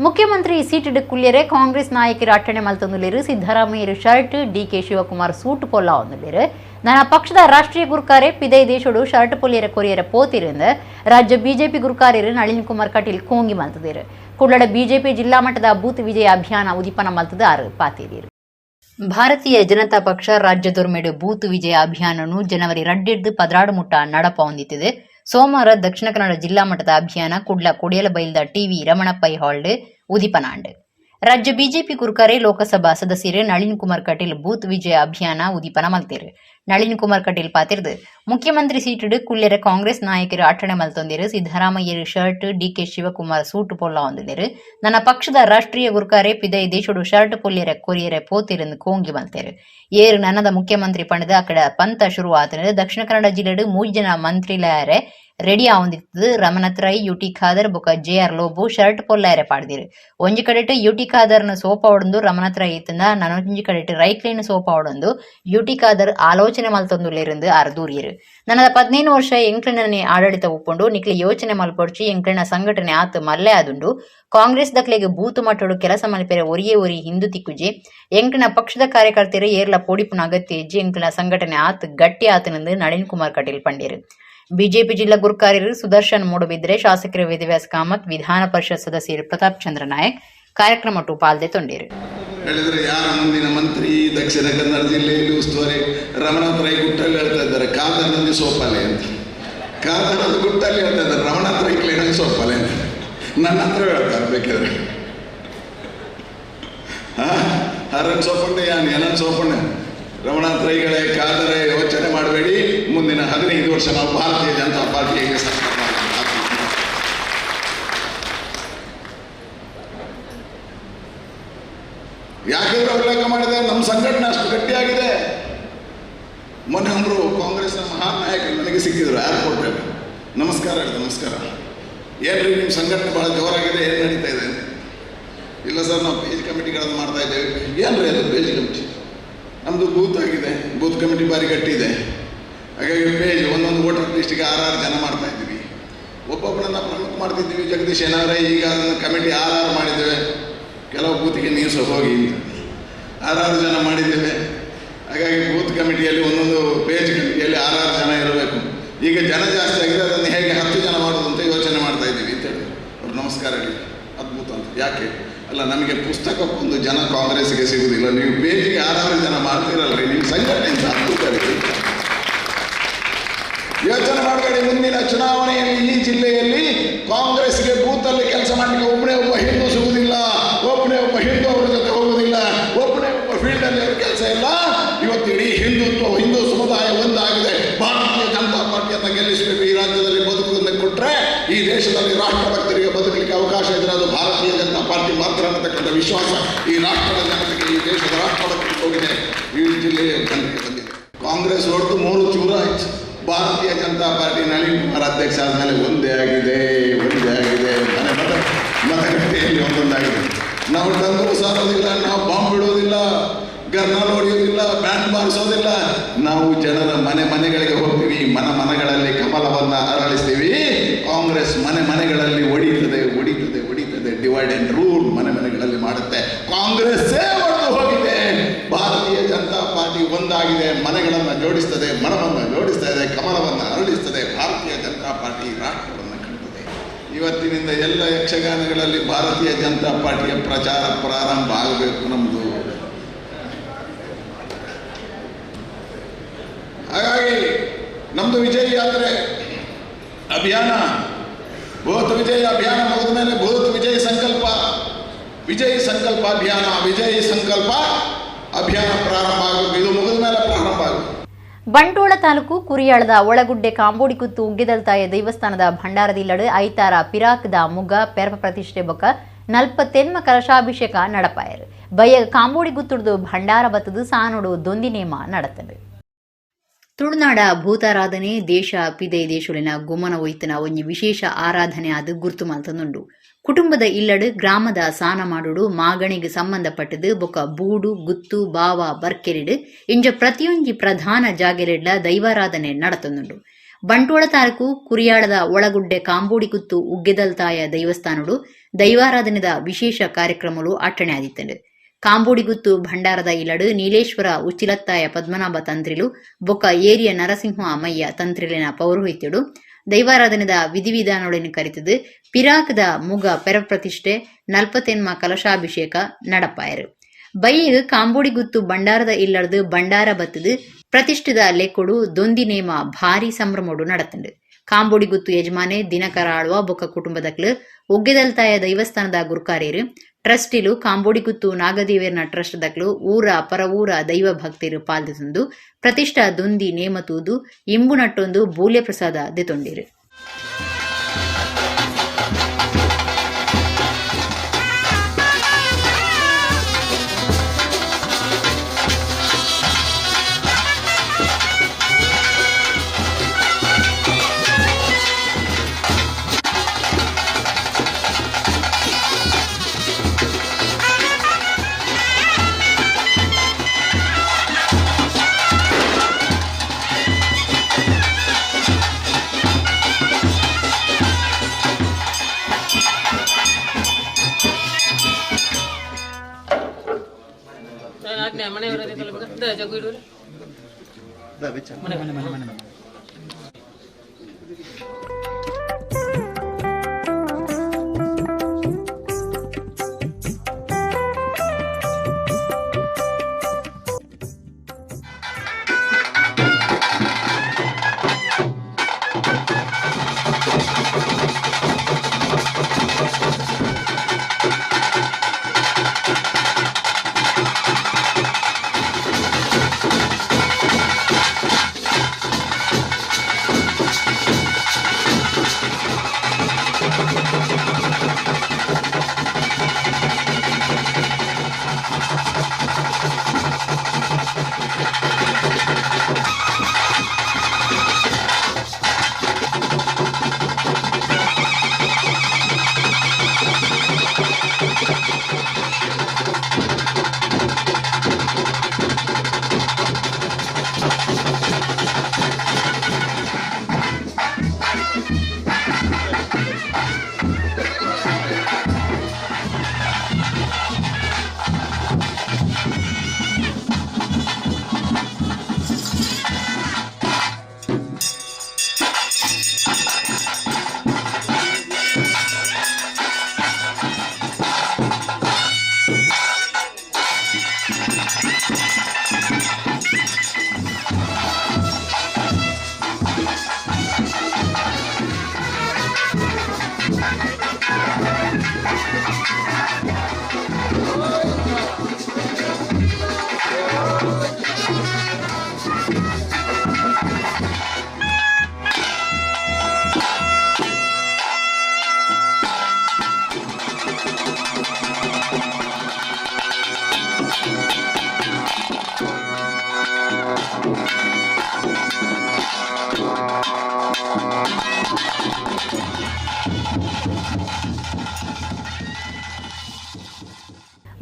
Speaker 1: ಮುಖ್ಯಮಂತ್ರಿ ಸೀಟು ಕುಲ್ಯರೆ ಕಾಂಗ್ರೆಸ್ ನಾಯಕರು ಅಟ್ಟಣೆ ಮಲ್ತೊಂದುಲ್ಲೆರ್. ಸಿದ್ದರಾಮಯ್ಯರು shirt, DK Shivakumar suit ಪೊಲ್ಲ ಒಂದುಲ್ಲೆರ್. ನನ್ನ ಪಕ್ಷದ ರಾಷ್ಟ್ರೀಯ ಗುರುಕಾರೆ ಪಿದೈ ದೇಶೋಡು ಶರ್ಟ್ ಪೊಲಿಯರ ಕೊರಿಯರ ಪೋತಿರಿಂದ ರಾಜ್ಯ ಬಿಜೆಪಿ ಗುರುಕಾರ್ಯರು ನಳಿನ್ ಕುಮಾರ್ ಕಟೀಲ್ ಕೋಂಗಿ ಮಲ್ತದಿರು. ಕುಡ್ಲಡ ಬಿಜೆಪಿ ಜಿಲ್ಲಾ ಮಟ್ಟದ ಬೂತ್ ವಿಜಯ ಅಭಿಯಾನ ಉದಿಪನ ಮಲ್ತದ ಆರು ಪಾತಿದಿರು. ಭಾರತೀಯ ಜನತಾ ಪಕ್ಷ ರಾಜ್ಯದೊರ್ಮೆಡು ಬೂತ್ ವಿಜಯ ಅಭಿಯಾನನು ಜನವರಿ 2 16 ಮುಟ್ಟ ನಡಪ ಹೊಂದಿತ್ತಿದೆ. ಸೋಮವಾರ ದಕ್ಷಿಣ ಕನ್ನಡ ಜಿಲ್ಲಾ ಮಟ್ಟದ ಅಭಿಯಾನ ಕುಡ್ಲ ಕೊಡಿಯಲಬೈಲ್ದ ಟಿವಿ ರಮಣಪ್ಪೈ ಹಾಲ್ಡ್ ಉದಿಪನಾಂಡ್. ರಾಜ್ಯ ಬಿಜೆಪಿ ಗುರುಕಾರೆ ಲೋಕಸಭಾ ಸದಸ್ಯರು ನಳಿನ್ ಕುಮಾರ್ ಕಟೀಲ್ ಬೂತ್ ವಿಜಯ ಅಭಿಯಾನ ಉದಿಪನ ಮಲ್ತೇರು. ನಳಿನ್ ಕುಮಾರ್ ಕಟೀಲ್ ಪಾತಿರ್ದು ಮುಖ್ಯಮಂತ್ರಿ ಸೀಟುಡು ಕುಲ್ಲೆರ ಕಾಂಗ್ರೆಸ್ ನಾಯಕರು ಅಟ್ಟಣೆ ಮಲ್ತೊಂದಿರು. ಸಿದ್ದರಾಮಯ್ಯರು shirt, DK Shivakumar suit ಪೊಲ್ಲ ಹೊಂದಿದರು. ನನ್ನ ಪಕ್ಷದ ರಾಷ್ಟ್ರೀಯ ಗುರುಕಾರೆ ಪಿದೈ ದೇಶೋಡು ಶರ್ಟ್ ಪೊಲ್ಯರ ಕೊರಿಯರೆ ಪೋತಿರಂದು ಕೋಂಗಿ ಮಲ್ತೇರು. ಏರು ನನ್ನದ ಮುಖ್ಯಮಂತ್ರಿ ಪಣದ ಅಕಡ ಪಂತ ಶುರುವಾತನ. ದಕ್ಷಿಣ ಕನ್ನಡ ಜಿಲ್ಲೆಡು 3 ಜನ ಮಂತ್ರಿಲಾರೆ ರೆಡಿ ಆವೊಂದಿತ್ತದು. ರಮಣತ್ ರೈ, ಯುಟಿ ಖಾದರ್ ಬೊಕ ಜೆ.ಆರ್. ಲೋಬು ಶರ್ಟ್ ಪೊಲ್ಲಾರೆ ಪಾಡ್ದಿರು. ಒಂಜಿ ಕಡೆಟ್ ಯುಟಿ ಖಾದರ್ನ ಸೋಪ ಒಡಂದು ರಮಣತ್ ರೈ ಇತ್ತಂದ, ನನೊಂಜಿ ಕಡೆಟ್ ರೈಕ್ಲೇನ್ ಸೋಪ ಒಡಂದು ಯುಟಿ ಖಾದರ್ ಆಲೋಚನೆ ಮಲ್ತೊಂದುಲ್ಲೆರಂದು ಆರ್ ದೂರಿಯರು. ನನ್ನದ 15 ವರ್ಷ ಎಂಕ್ಲೆನನೆ ಆಡಳಿತ ಒಪ್ಪೊಂಡು ನಿಕ್ಲೆ ಯೋಚನೆ ಮಲ್ಪೊಡ್ಚಿ ಎಂಕ್ಲೆನ ಸಂಘಟನೆ ಆತ್ ಮಲ್ಲೆ ಆದುಂಡು. ಕಾಂಗ್ರೆಸ್ ದಕ್ಲೆಗ್ ಬೂತು ಮಟ್ಟೋಡು ಕೆಲಸ ಮಲ್ಪೆರೆ ಒರಿಯೇ ಒರಿ ಹಿಂದು ತಿಕ್ಕುಜಿ. ಎಂಕ್ಲೆನ ಪಕ್ಷದ ಕಾರ್ಯಕರ್ತರು ಏರ್ಲ ಪೋಡಿಪುನ ಅಗತ್ಯ ಇಜ್ಜಿ. ಎಂಕ್ಲೆನ ಸಂಘಟನೆ ಆತ್ ಗಟ್ಟಿ ಆತನಂದು ನಳಿನ್ ಕುಮಾರ್ ಕಟೀಲ್ ಪಂಡೇರು. ಬಿಜೆಪಿ ಜಿಲ್ಲಾ ಗುರುಕಾರ್ಯರು ಸುದರ್ಶನ್ ಮೂಡುಬಿದ್ರೆ, ಶಾಸಕರು ವೇದವ್ಯಾಸ ಕಾಮತ್, ವಿಧಾನ ಪರಿಷತ್ ಸದಸ್ಯರು ಪ್ರತಾಪ್ ಚಂದ್ರ ನಾಯಕ್ ಕಾರ್ಯಕ್ರಮ ಪಾಲ್ದೆ ತೊಂಡೇರು.
Speaker 6: ಹೇಳಿದ್ರೆ ಯಾರ ಮುಂದಿನ ಮಂತ್ರಿ ದಕ್ಷಿಣ ಕನ್ನಡ ಜಿಲ್ಲೆಯಲ್ಲಿ ಉಸ್ತುವಾರಿ ರಮಣಾಥ್ ರೈ ಗುಟ್ಟಲ್ಲಿ ಹೇಳ್ತಾ ಇದ್ದಾರೆ, ಕಾದರ್ನಲ್ಲಿ ಸೋಪಾಲೆ ಅಂತ. ಕಾದರ್ನಲ್ಲಿ ಗುಟ್ಟಲ್ಲಿ ಹೇಳ್ತಾ ಇದ್ದಾರೆ, ರಮಣಾಥ್ ರೈ ಕ್ಲೀನಲ್ಲಿ ಸೋಪಾಲೆ ಅಂತ ನನ್ನ ಹತ್ರ ಹೇಳ್ತಾರೆ. ಬೇಕಿದ್ರೆ ಹರನ್ ಸೋಪಣ್ಣೆ ಯಾನ್ ಏನನ್ ಸೋಪಣ್ಣೆ. ರಮಣಾಥ್ ರೈಗಳೇ, ಕಾದರೆ ಯೋಚನೆ ಮಾಡಬೇಡಿ. ಮುಂದಿನ 15 ವರ್ಷ ನಾವು ಭಾರತೀಯ ಜನತಾ ಪಾರ್ಟಿಗೆ ಸರ್ಕಾರ ಮಾಡ್ತೀವಿ. ಯಾಕಂದ್ರೆ ಅವ್ರು ಲೆಕ್ಕ ಮಾಡಿದೆ ನಮ್ಮ ಸಂಘಟನೆ ಅಷ್ಟು ಗಟ್ಟಿಯಾಗಿದೆ. ಮೊನ್ನೆ ಒಬ್ಬರು ಕಾಂಗ್ರೆಸ್ನ ಮಹಾನ್ ನಾಯಕರು ನನಗೆ ಸಿಕ್ಕಿದ್ರು ಏರ್ಪೋರ್ಟಲ್ಲಿ. ನಮಸ್ಕಾರ ಹೇಳಿದೆ, ನಮಸ್ಕಾರ, ಏನ್ರಿ ನಿಮ್ಮ ಸಂಘಟನೆ ಭಾಳ ಜೋರಾಗಿದೆ, ಏನು ನಡೀತಾ ಇದೆ ಅಂತ. ಇಲ್ಲ ಸರ್, ನಾವು ಪೇಜ್ ಕಮಿಟಿಗಳನ್ನು ಮಾಡ್ತಾ ಇದ್ದೇವೆ. ಏನ್ರಿ ಅದು ಪೇಜ್ ಕಮಿಟಿ? ನಮ್ಮದು ಬೂತ್ ಆಗಿದೆ, ಬೂತ್ ಕಮಿಟಿ ಬಾರಿ ಗಟ್ಟಿದೆ. ಹಾಗಾಗಿ ಪೇಜ್ ಒಂದೊಂದು ವೋಟರ್ ಲಿಸ್ಟಿಗೆ 6 ಜನ ಮಾಡ್ತಾ ಇದ್ದೀವಿ. ಒಬ್ಬೊಬ್ಬರನ್ನ ಪ್ರಮುಖ ಮಾಡ್ತಿದ್ದೀವಿ. ಜಗದೀಶ್ ಏನಾದ್ರೆ ಈಗ ಅದನ್ನು ಕಮಿಟಿ 6 ಮಾಡಿದ್ದೇವೆ. ಕೆಲವು ಬೂತಿಗೆ ನೀವು ಸಹ ಹೋಗಿ ಅಂತ 6 ಜನ ಮಾಡಿದ್ದೇವೆ. ಹಾಗಾಗಿ ಬೂತ್ ಕಮಿಟಿಯಲ್ಲಿ ಒಂದೊಂದು ಪೇಜ್ ಕಮಿಟಿಯಲ್ಲಿ 6 ಜನ ಇರಬೇಕು. ಈಗ ಜನ ಜಾಸ್ತಿ ಆಗಿದೆ, ಅದನ್ನು ಹೇಗೆ 10 ಜನ ಮಾಡೋದು ಅಂತ ಯೋಚನೆ ಮಾಡ್ತಾ ಇದ್ದೀವಿ ಅಂತ ಹೇಳಿದ್ರು ಅವ್ರು. ನಮಸ್ಕಾರ ಹೇಳಿ, ಅದ್ಭುತ ಅಂತ. ಯಾಕೆ ಅಲ್ಲ, ನಮಗೆ ಪುಸ್ತಕಕ್ಕೊಂದು ಜನ ಕಾಂಗ್ರೆಸ್ಗೆ ಸಿಗುವುದಿಲ್ಲ, ನೀವು ಪೇಜಿಗೆ 6 ಜನ ಮಾಡ್ತೀರಲ್ರಿ, ನಿಮ್ಮ ಸಂಘಟನೆ ಅಂತ ಅದ್ಭುತ ರೀ. ಯೋಚನೆ ಮಾಡಬೇಡಿ, ಮುಂದಿನ ಚುನಾವಣೆಯಲ್ಲಿ ಈ ಜಿಲ್ಲೆಯಲ್ಲಿ ಕಾಂಗ್ರೆಸ್ಗೆ ಬೂತಲ್ಲಿ ಕೆಲಸ ಮಾಡಲಿಕ್ಕೆ ಒಬ್ಬನೇ ಒಬ್ಬ ಹಿಂದೂ ಸಿಗುವುದಿಲ್ಲ, ಒಬ್ಬನೇ ಒಬ್ಬ ಹಿಂದೂ ಅವರ ಜೊತೆ ಹೋಗುವುದಿಲ್ಲ, ಒಬ್ಬನೇ ಒಬ್ಬ ಫೀಲ್ಡಲ್ಲಿ ಅವ್ರ ಕೆಲಸ ಇಲ್ಲ. ಇವತ್ತು ಇಡೀ ಹಿಂದುತ್ವ, ಹಿಂದೂ ಸಮುದಾಯ ಒಂದಾಗಿದೆ. ಭಾರತೀಯ ಜನತಾ ಪಾರ್ಟಿಯನ್ನು ಗೆಲ್ಲಿಸಬೇಕು. ಈ ರಾಜ್ಯದಲ್ಲಿ ಬದುಕುವುದನ್ನು ಕೊಟ್ಟರೆ ಈ ದೇಶದಲ್ಲಿ ರಾಷ್ಟ್ರಭಕ್ತರಿಗೆ ಬದುಕಲಿಕ್ಕೆ ಅವಕಾಶ ಇದ್ದರೆ ಅದು ಭಾರತೀಯ ಜನತಾ ಪಾರ್ಟಿ ಮಾತ್ರ ಅನ್ನತಕ್ಕಂಥ ವಿಶ್ವಾಸ ಈ ರಾಷ್ಟ್ರದ ಜನತೆಗೆ, ಈ ದೇಶದ ರಾಷ್ಟ್ರಭಕ್ತರಿಗೆ ಹೋಗಿದೆ, ಈ ಜಿಲ್ಲೆಯ ಜನರಿಗೆ ಬಂದಿದೆ. ಕಾಂಗ್ರೆಸ್ ಹೊರತು 3 ಚೂರು ಆಯಿತು. ಭಾರತೀಯ ಜನತಾ ಪಾರ್ಟಿ ನಳಿನ್ ಕುಮಾರ್ ಅಧ್ಯಕ್ಷ ಆದಮೇಲೆ ಒಂದೇ ಆಗಿದೆ, ಒಂದೇ ಆಗಿದೆ. ಮನೆ ಮತ ಮತಗಟ್ಟೆಯಲ್ಲಿ ಒಂದೊಂದಾಗಿದೆ. ನಾವು ಡಂಗೂರು ಸಾರೋದಿಲ್ಲ, ನಾವು ಬಾಂಬ್ ಬಿಡೋದಿಲ್ಲ, ಗರ್ನಾಲ್ ಹೊಡೆಯೋದಿಲ್ಲ, ಬ್ಯಾಂಡ್ ಬಾರಿಸೋದಿಲ್ಲ. ನಾವು ಜನರ ಮನೆ ಮನೆಗಳಿಗೆ ಹೋಗ್ತೀವಿ, ಮನ ಮನೆಗಳಲ್ಲಿ ಕಮಲವನ್ನು ಅರಳಿಸ್ತೀವಿ. ಕಾಂಗ್ರೆಸ್ ಮನೆ ಮನೆಗಳಲ್ಲಿ ಹೊಡೀತದೆ, ಹೊಡೀತದೆ, ಹೊಡೀತದೆ. Divide and rule ಮನೆ ಮನೆಗಳಲ್ಲಿ ಮಾಡುತ್ತೆ. ಕಾಂಗ್ರೆಸ್ಸೇ ಒಡೆದು ಹೋಗಿದೆ, ಭಾರತೀಯ ಜನತಾ ಪಾರ್ಟಿ ಒಂದಾಗಿದೆ. ಮನೆಗಳನ್ನು ಜೋಡಿಸ್ತದೆ, ಮನವನ್ನು ಜೋಡಿಸ್ತಾ ಇದೆ, ಕಮಲವನ್ನು ಅರಳಿಸ್ತದೆ. ಭಾರತೀಯ ಜನತಾ ಪಾರ್ಟಿ ರಾಷ್ಟ್ರವನ್ನು ಕಟ್ಟುತ್ತದೆ. ಇವತ್ತಿನಿಂದ ಎಲ್ಲ ಯಕ್ಷಗಾನಗಳಲ್ಲಿ ಭಾರತೀಯ ಜನತಾ ಪಾರ್ಟಿಯ ಪ್ರಚಾರ ಪ್ರಾರಂಭ ಆಗಬೇಕು ನಮ್ಮದು. ಹಾಗಾಗಿ ನಮ್ಮದು ವಿಜಯ ಯಾತ್ರೆ ಅಭಿಯಾನ, ಭೂತ್ ವಿಜಯ ಅಭಿಯಾನ ಮುಗಿದ ಮೇಲೆ ಭೂತ್ ವಿಜಯ ಸಂಕಲ್ಪ, ವಿಜಯ ಸಂಕಲ್ಪ ಅಭಿಯಾನ, ವಿಜಯ ಸಂಕಲ್ಪ ಅಭಿಯಾನ ಪ್ರಾರಂಭ ಆಗಬೇಕು. ಇದು ಮುಗಿದ ಮೇಲೆ ಪ್ರಾರಂಭ ಆಗಬೇಕು.
Speaker 1: ಬಂಟ್ವಾಳ ತಾಲೂಕು ಕುರಿಯಾಳದ ಒಳಗುಡ್ಡೆ ಕಾಂಬೋಡಿಕುತ್ತು ಉಗ್ಗೆದಲ್ತಾಯ ದೇವಸ್ಥಾನದ ಭಂಡಾರದಿಲ್ಲಡು ಐತಾರ ಪಿರಾಕ್ದ ಮುಗ ಪೆರಪ ಪ್ರತಿಷ್ಠೆ ಬೊಕ್ಕ 40 ಕಲಶಾಭಿಷೇಕ ನಡಪಾಯರು. ಬಯ ಕಾಂಬೋಡಿಗುತ್ತುಡ್ದು ಭಂಡಾರ ಬತ್ತದು ಸಾನೋಡು ದೊಂದಿ ನೇಮ ನಡತದು. ತುಳುನಾಡ ಭೂತಾರಾಧನೆ ದೇಶ ಪಿದೈ ದೇಶುಲಿನ ಗುಮನ ಒಯ್ತನ ಒಂಜಿ ವಿಶೇಷ ಆರಾಧನೆ ಅದು ಗುರ್ತು ಮಲ್ತನುಂಡು. ಕುಟುಂಬದ ಇಲ್ಲಡು ಗ್ರಾಮದ ಸಾನ ಮಾಡುಡು ಮಾಗಣಿಗೆ ಸಂಬಂಧಪಟ್ಟದು ಬೊಕ ಬೂಡು ಗುತ್ತು ಬಾವ ಬರ್ಕೆರಿಡು ಇಂಜ ಪ್ರತಿಯೊಂಜಿ ಪ್ರಧಾನ ಜಾಗೆರೆಡ್ಲ ದೈವಾರಾಧನೆ ನಡತನುಂಡು. ಬಂಟ್ವಾಳ ತಾಲೂಕು ಕುರಿಯಾಳದ ಒಳಗುಡ್ಡೆ ಕಾಂಬೋಡಿಕುತ್ತು ಉಗ್ಗೆದಲ್ತಾಯ ದೈವಸ್ಥಾನಡು ದೈವಾರಾಧನೆದ ವಿಶೇಷ ಕಾರ್ಯಕ್ರಮಗಳು ಅಟ್ಟಣೆ ಆದಿತ್ತಂಡು. ಕಾಂಬೋಡಿಗುತ್ತು ಭಂಡಾರದ ಇಲ್ಲಡು ನೀಲೇಶ್ವರ ಉಚ್ಚಿಲತ್ತಾಯ ಪದ್ಮನಾಭ ತಂತ್ರಿಲು ಬೊಕ್ಕ ಏರಿಯ ನರಸಿಂಹ ಅಮ್ಮಯ್ಯ ತಂತ್ರಿಲಿನ ಪೌರೋಹಿತ್ಯಡು ದೈವಾರಾಧನೆದ ವಿಧಿವಿಧಾನಗಳನ್ನು ಕರಿತದು ಪಿರಾಕದ ಮುಗ ಪೆರಪ್ರತಿಷ್ಠೆ 40 ಕಲಶಾಭಿಷೇಕ ನಡಪಾಯರು. ಬೈಯಗ್ ಕಾಂಬೋಡಿಗುತ್ತು ಭಂಡಾರದ ಇಲ್ಲಡ್ದು ಭಂಡಾರ ಬತ್ತದು ಪ್ರತಿಷ್ಠಿತ ಲೆಕ್ಕೊಡು ದೊಂದಿ ನೇಮ ಭಾರಿ ಸಂಭ್ರಮೋಡು ನಡತಂಡು. ಕಾಂಬೋಡಿಗುತ್ತು ಯಜಮಾನೆ ದಿನಕರ ಆಳ್ವ ಬೊಕ್ಕ ಕುಟುಂಬದಕ್ಲು ಒಗ್ಗೆದಲ್ತಾಯ ದೈವಸ್ಥಾನದ ಗುರುಕಾರ್ಯರು ಟ್ರಸ್ಟಿಲು ಕಾಂಬೋಡಿಗುತ್ತು ನಾಗದೇವಿಯರ್ನ ಟ್ರಸ್ಟ್ ದಕ್ಲು ಊರ ಪರ ಊರ ದೈವ ಭಕ್ತರು ಪಾಲ್ದು ಪ್ರತಿಷ್ಠಾ ದೊಂದಿ ನೇಮ ತೂದು ಇಂಬು ನಟ್ಟೊಂದು ಬೂಲ್ಯ ಪ್ರಸಾದ ದೆತೊಂಡಿರು.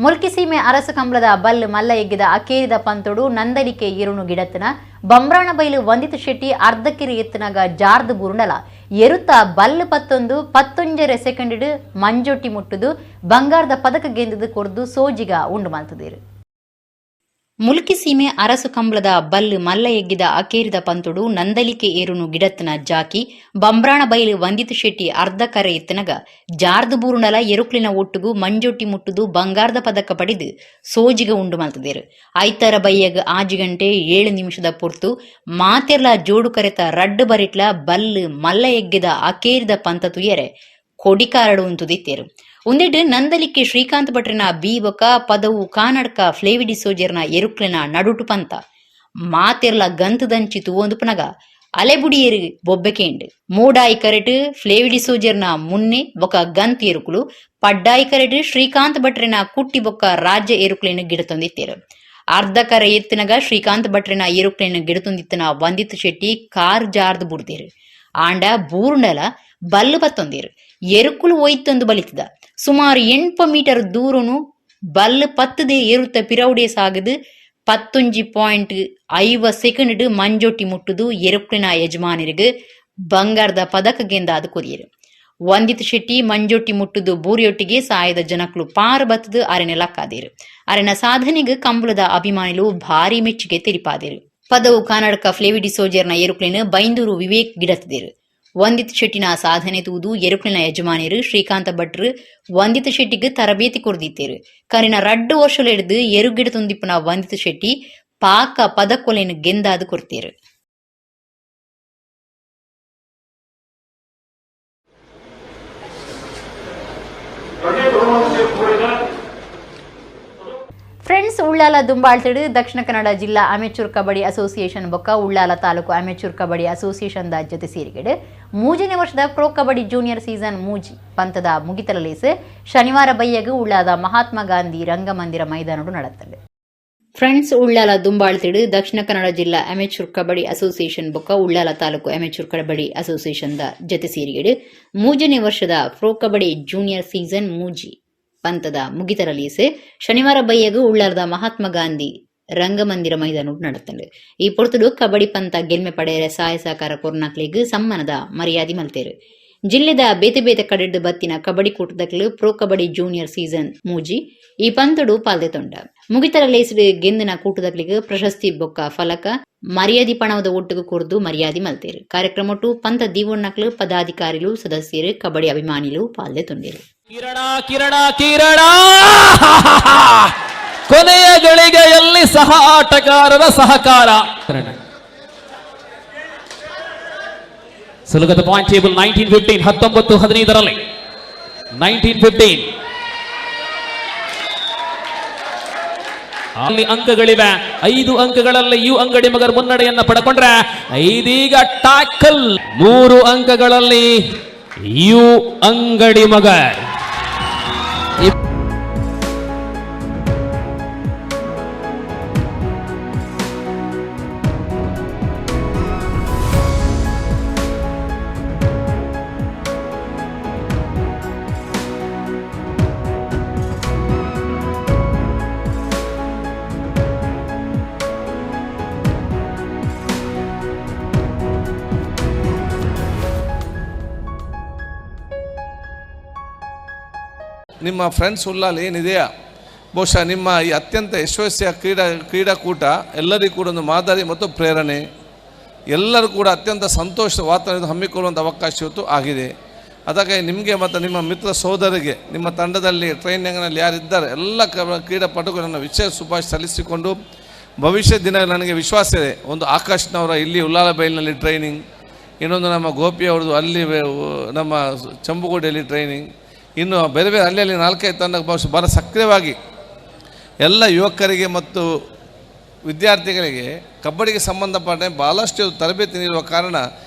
Speaker 1: Mulki ಸೀಮೆ ಅರಸು ಕಂಬಳದ ಬಲ್ಲು ಮಲ್ಲ ಎಗ್ಗಿದ ಅಕೇರಿದ ಪಂತೋಡು ನಂದಲಿಕೆ ಎರುನು ಗಿಡತ್ತನ ಬಂಬ್ರಾಣ ಬೈಲು ವಂದಿತ ಶೆಟ್ಟಿ ಅರ್ಧಕಿರಿ ಎತ್ತನಾಗ ಜಾರ್ದು ಬುರುಂಡಲ ಎರುತ್ತ ಬಲ್ಲು ಪತ್ತೊಂದು 11.5 ಸೆಕೆಂಡ್ ಮಂಜೊಟ್ಟಿ ಮುಟ್ಟುದು ಬಂಗಾರದ ಪದಕ ಗೆಂದದು ಕೊರ್ದು ಸೋಜಿಗ ಉಂಡು ಮಲ್ತದೇರು. ಮುಲ್ಕಿ ಸೀಮೆ ಅರಸು ಕಂಬಳದ ಬಲ್ಲು ಮಲ್ಲ ಎಗ್ಗಿದ ಅಕೇರಿದ ಪಂತುಡು ನಂದಲಿಕೆ ಏರುನು ಗಿಡತ್ತನ ಜಾಕಿ ಬಂಬ್ರಾಣ ಬೈಲು ವಂದಿತ ಶೆಟ್ಟಿ ಅರ್ಧ ಕರೆ ಎತ್ತನಗ ಜಾರ್ದು ಬೂರುಂಡಲ ಎರುಕ್ಲಿನ ಒಟ್ಟುಗು ಮಂಜೊಟ್ಟಿ ಮುಟ್ಟುದು ಬಂಗಾರದ ಪದಕ ಪಡೆದು ಸೋಜಿಗ ಉಂಡು ಮಲ್ತದೇರು. ಐತರ ಬೈಯಗ್ 5 ಗಂಟೆ 7 ನಿಮಿಷದ ಪೊರ್ತು ಮಾತೆರ್ಲ ಜೋಡು ಕರೆತ ರಡ್ಡು ಬರಿಟ್ಲ ಬಲ್ಲು ಮಲ್ಲ ಎಗ್ಗಿದ ಅಕೇರಿದ ಪಂತ ತುಯರೆ ಕೊಡಿಕಾರಡು ಉಂತುದಿತ್ತೇರು. ಒಂದೆಡ್ ನಂದಲಿಕ್ಕೆ ಶ್ರೀಕಾಂತ್ ಭಟ್ರನ ಬಿ ಬೊಕ ಪದವು ಕಾನಡ್ಕ ಫ್ಲೇವಿಡಿ ಸೋಜರ್ನ ಎರುಕ್ಲೆನ ನಡುಟು ಪಂತ ಮಾತೆರ್ಲ ಗಂತದಂಚಿ ತೂವೊಂದು ಪನಗ ಅಲೆಬುಡಿಯೇರು ಬೊಬ್ಬೆಕೇಂಡ್ ಮೂಡಾಯಿ ಕರೆಟ್ ಫ್ಲೇವಿಡಿ ಸೋಜರ್ನ ಮುನ್ನೆ ಬೊಕ ಗಂತ್ ಎರುಕುಲು ಪಡ್ಡಾಯಿ ಕರೆಟ್ ಶ್ರೀಕಾಂತ್ ಭಟ್ರನ ಕುಟ್ಟಿ ಬೊಕ್ಕ ರಾಜ್ಯ ಎರುಕ್ಲೆನ ಗಿಡತೊಂದಿತ್ತೇರು. ಅರ್ಧ ಕರೆ ಎತ್ತಿನಗ ಶ್ರೀಕಾಂತ್ ಭಟ್ರನ ಎರುಕ್ಲೆನ ಗಿಡತೊಂದಿತ್ತನ ವಂದಿತ್ ಶೆಟ್ಟಿ ಕಾರ್ ಜಾರ್ದು ಬುಡ್ದೇರು. ಆಂಡ ಬೂರ್ಂಡಲ ಬಲ್ಲು ಪತ್ತೊಂದೇರು ಎರುಕುಲು ಒಯ್ತೊಂದು ಬಲಿತದ. ಸುಮಾರು 8 ಮೀಟರ್ ದೂರನು ಬಲ್ಲು ಪತ್ತದೆ ಎರುತ್ತ ಪಿರೌಡೆ ಸಾಗದು 11.5 ಸೆಕೆಂಡ್ ಮಂಜೊಟ್ಟಿ ಮುಟ್ಟುದು ಎರುಕ್ಲಿನ ಯಜಮಾನರಿಗೆ ಬಂಗಾರದ ಪದಕ ಗೆಂದಾದ ಕೊರಿಯರು. ವಂದಿತ್ ಶೆಟ್ಟಿ ಮಂಜೊಟ್ಟಿ ಮುಟ್ಟುದು ಬೂರಿಯೊಟ್ಟಿಗೆ ಸಾಯದ ಜನಕ್ಲು ಪಾರು ಬತ್ತದು ಅರೆನ ಲಕ್ಕಾದೇರು. ಅರೆನ ಸಾಧನೆಗೆ ಕಂಬಳದ ಅಭಿಮಾನಿಲು ಭಾರಿ ಮೆಚ್ಚುಗೆ ತೆರಿಪಾದೇರು. ಪದವು ಕರ್ನಾಟಕ ಫ್ಲೇವಿಡಿ ಸೋಜರ್ನ ಎರುಕ್ಲಿನ ಬೈಂದೂರು ವಿವೇಕ್ ಗಿಡತದೇರು. ವಂದಿತ್ ಶೆಟ್ಟಿನ ಸಾಧನೆ ತೂದು ಎರುಕ್ಲಿನ ಯಜಮಾನಿರು ಶ್ರೀಕಾಂತ ಭಟ್ರು ವಂದಿತ್ ಶೆಟ್ಟಿಗೆ ತರಬೇತಿ ಕೊರ್ದಿತ್ತೇರು. ಕರಿನ 2 ವರ್ಷಲೆಡ್ದು ಎರುಗಿಡ ತುಂದಿಪ್ಪನ ವಂದಿತ್ ಶೆಟ್ಟಿ ಪಾಕ ಪದಕೊಲೆನು ಗೆಂದಾದು ಕೊರ್ತೇರು. ಫ್ರೆಂಡ್ಸ್, ಉಳ್ಳಾಲ ದುಂಬಾಳ್ತಿಡು ದಕ್ಷಿಣ ಕನ್ನಡ ಜಿಲ್ಲಾ ಅಮೆಚೂರ್ ಕಬಡ್ಡಿ ಅಸೋಸಿಯೇಷನ್ ಬೊಕ್ಕ ಉಳ್ಳಾಲ ತಾಲೂಕು amateur kabaddi association the ಜೊತೆ ಸೇರಿಗೆಡು 3ನೇ ವರ್ಷದ pro kabaddi junior season 3 ಪಂತದ ಮುಗಿತಲಲೇಸು ಶನಿವಾರ ಬಯ್ಯಗು ಉಳ್ಳಾದ ಮಹಾತ್ಮ ಗಾಂಧಿ ರಂಗಮಂದಿರ ಮೈದಾನಡು ನಡೆತಂಡು. ಫ್ರೆಂಡ್ಸ್, ಉಳ್ಳಾಲ ದುಂಬಾಳ್ತಿಡು ದಕ್ಷಿಣ ಕನ್ನಡ ಜಿಲ್ಲಾ ಅಮೆಚೂರ್ ಕಬಡ್ಡಿ ಅಸೋಸಿಯೇಷನ್ ಬೊಕ್ಕ ಉಳ್ಳಾಲ ತಾಲೂಕು amateur kabaddi association the ಜೊತೆ ಸೇರಿಗೆಡು 3ನೇ ವರ್ಷದ pro kabaddi junior season 3 ಪಂತದ ಮುಗಿತರಲೀಸು ಶನಿವಾರ ಬಯ್ಯಗು ಉಳ್ಳಾಲದ ಮಹಾತ್ಮ ಗಾಂಧಿ ರಂಗಮಂದಿರ ಮೈದಾನ ನಡೆತಂಡು. ಈ ಪೊರ್ತುಡು ಕಬಡ್ಡಿ ಪಂತ ಗೆಲ್ಮೆ ಪಡೆಯರೆ ಸಹಾಯ ಸಹಕಾರ ಕೊರ್ನಾಕ್ಲಿಗ್ ಸಮ್ಮಾನದ ಮರ್ಯಾದೆ ಮಲ್ತೇರು. ಜಿಲ್ಲೆದ ಬೇತೆ ಬೇತೆ ಕಡೆಡ್ದು ಬತ್ತಿನ kabaddi ಕೂಟದಕ್ಲು pro kabaddi junior season 3 ಈ ಪಂತಡು ಪಾಲ್ದೆ ತೊಂಡ. ಮುಗಿತರ ಲೇಸಿಡು ಗೆಂದಿನ ಕೂಟದಕ್ಲಿಗ್ ಪ್ರಶಸ್ತಿ ಬೊಕ್ಕ ಫಲಕ ಮರ್ಯಾದಿ ಪಣವದ ಒಟ್ಟುಗು ಕೊರ್ದು ಮರ್ಯಾದೆ ಮಲ್ತೇರು. ಕಾರ್ಯಕ್ರಮಟ್ಟು ಪಂತ ದೀವಣ್ಣಕ್ಲು ಪದಾಧಿಕಾರಿಲು ಸದಸ್ಯರು ಕಬಡ್ಡಿ ಅಭಿಮಾನಿಲು ಪಾಲ್ದೆ ತೊಂಡೇರು.
Speaker 7: ಕಿರಣ ಕಿರಣ ಕಿರಣ ಕೊನೆಯ ಗಳಿಗೆಯಲ್ಲಿ ಸಹ ಆಟಗಾರರ ಸಹಕಾರ. ಸುಲಭದ ಪಾಯಿಂಟ್ ಟೇಬಲ್ 19-15 19-15ರಲ್ಲಿ 19-15 ಅಲ್ಲಿ ಅಂಕಗಳಿವೆ. 5 ಅಂಕಗಳಲ್ಲಿ you ಅಂಗಡಿ ಮಗರ್ ಮುನ್ನಡೆಯನ್ನ ಪಡ್ಕೊಂಡ್ರೆ ಇದೀಗ ಟ್ಯಾಕಲ್ 3 ಅಂಕಗಳಲ್ಲಿ you ಅಂಗಡಿ ಮಗರ್.
Speaker 8: ನಿಮ್ಮ ಫ್ರೆಂಡ್ಸ್ ಉಳ್ಳಾಲ್ ಏನಿದೆಯಾ, ಬಹುಶಃ ನಿಮ್ಮ ಈ ಅತ್ಯಂತ ಯಶಸ್ವಿಯ ಕ್ರೀಡಾಕೂಟ ಎಲ್ಲರಿಗೂ ಕೂಡ ಒಂದು ಮಾದರಿ ಮತ್ತು ಪ್ರೇರಣೆ. ಎಲ್ಲರೂ ಕೂಡ ಅತ್ಯಂತ ಸಂತೋಷದ ವಾತಾವರಣ ಹಮ್ಮಿಕೊಳ್ಳುವಂಥ ಅವಕಾಶ ಇವತ್ತು ಆಗಿದೆ. ಅದಕ್ಕೆ ನಿಮಗೆ ಮತ್ತು ನಿಮ್ಮ ಮಿತ್ರ ಸೋದರಿಗೆ, ನಿಮ್ಮ ತಂಡದಲ್ಲಿ ಟ್ರೈನಿಂಗ್ನಲ್ಲಿ ಯಾರಿದ್ದಾರೆ ಎಲ್ಲ ಕ್ರೀಡಾಪಟುಗಳನ್ನು ವಿಶೇಷ ಶುಭಾಶಯ ಸಲ್ಲಿಸಿಕೊಂಡು, ಭವಿಷ್ಯ ದಿನ ನನಗೆ ವಿಶ್ವಾಸ ಇದೆ, ಒಂದು ಆಕಾಶ್ನವರ ಇಲ್ಲಿ ಉಳ್ಳಾಲ ಬೈಲಿನಲ್ಲಿ ಟ್ರೈನಿಂಗ್, ಇನ್ನೊಂದು ನಮ್ಮ ಗೋಪಿಯವ್ರದ್ದು ಅಲ್ಲಿ ನಮ್ಮ ಚಂಬುಗೋಡಿಯಲ್ಲಿ ಟ್ರೈನಿಂಗ್, ಇನ್ನು ಬೇರೆ ಬೇರೆ ಅಲ್ಲಿ ಅಲ್ಲಿ 4-5 ತಂಡ ಬಹುಶಃ ಭಾಳ ಸಕ್ರಿಯವಾಗಿ ಎಲ್ಲ ಯುವಕರಿಗೆ ಮತ್ತು ವಿದ್ಯಾರ್ಥಿಗಳಿಗೆ ಕಬಡ್ಡಿಗೆ ಸಂಬಂಧಪಟ್ಟ ಭಾಳಷ್ಟು ತರಬೇತಿ ನೀಡುವ ಕಾರಣ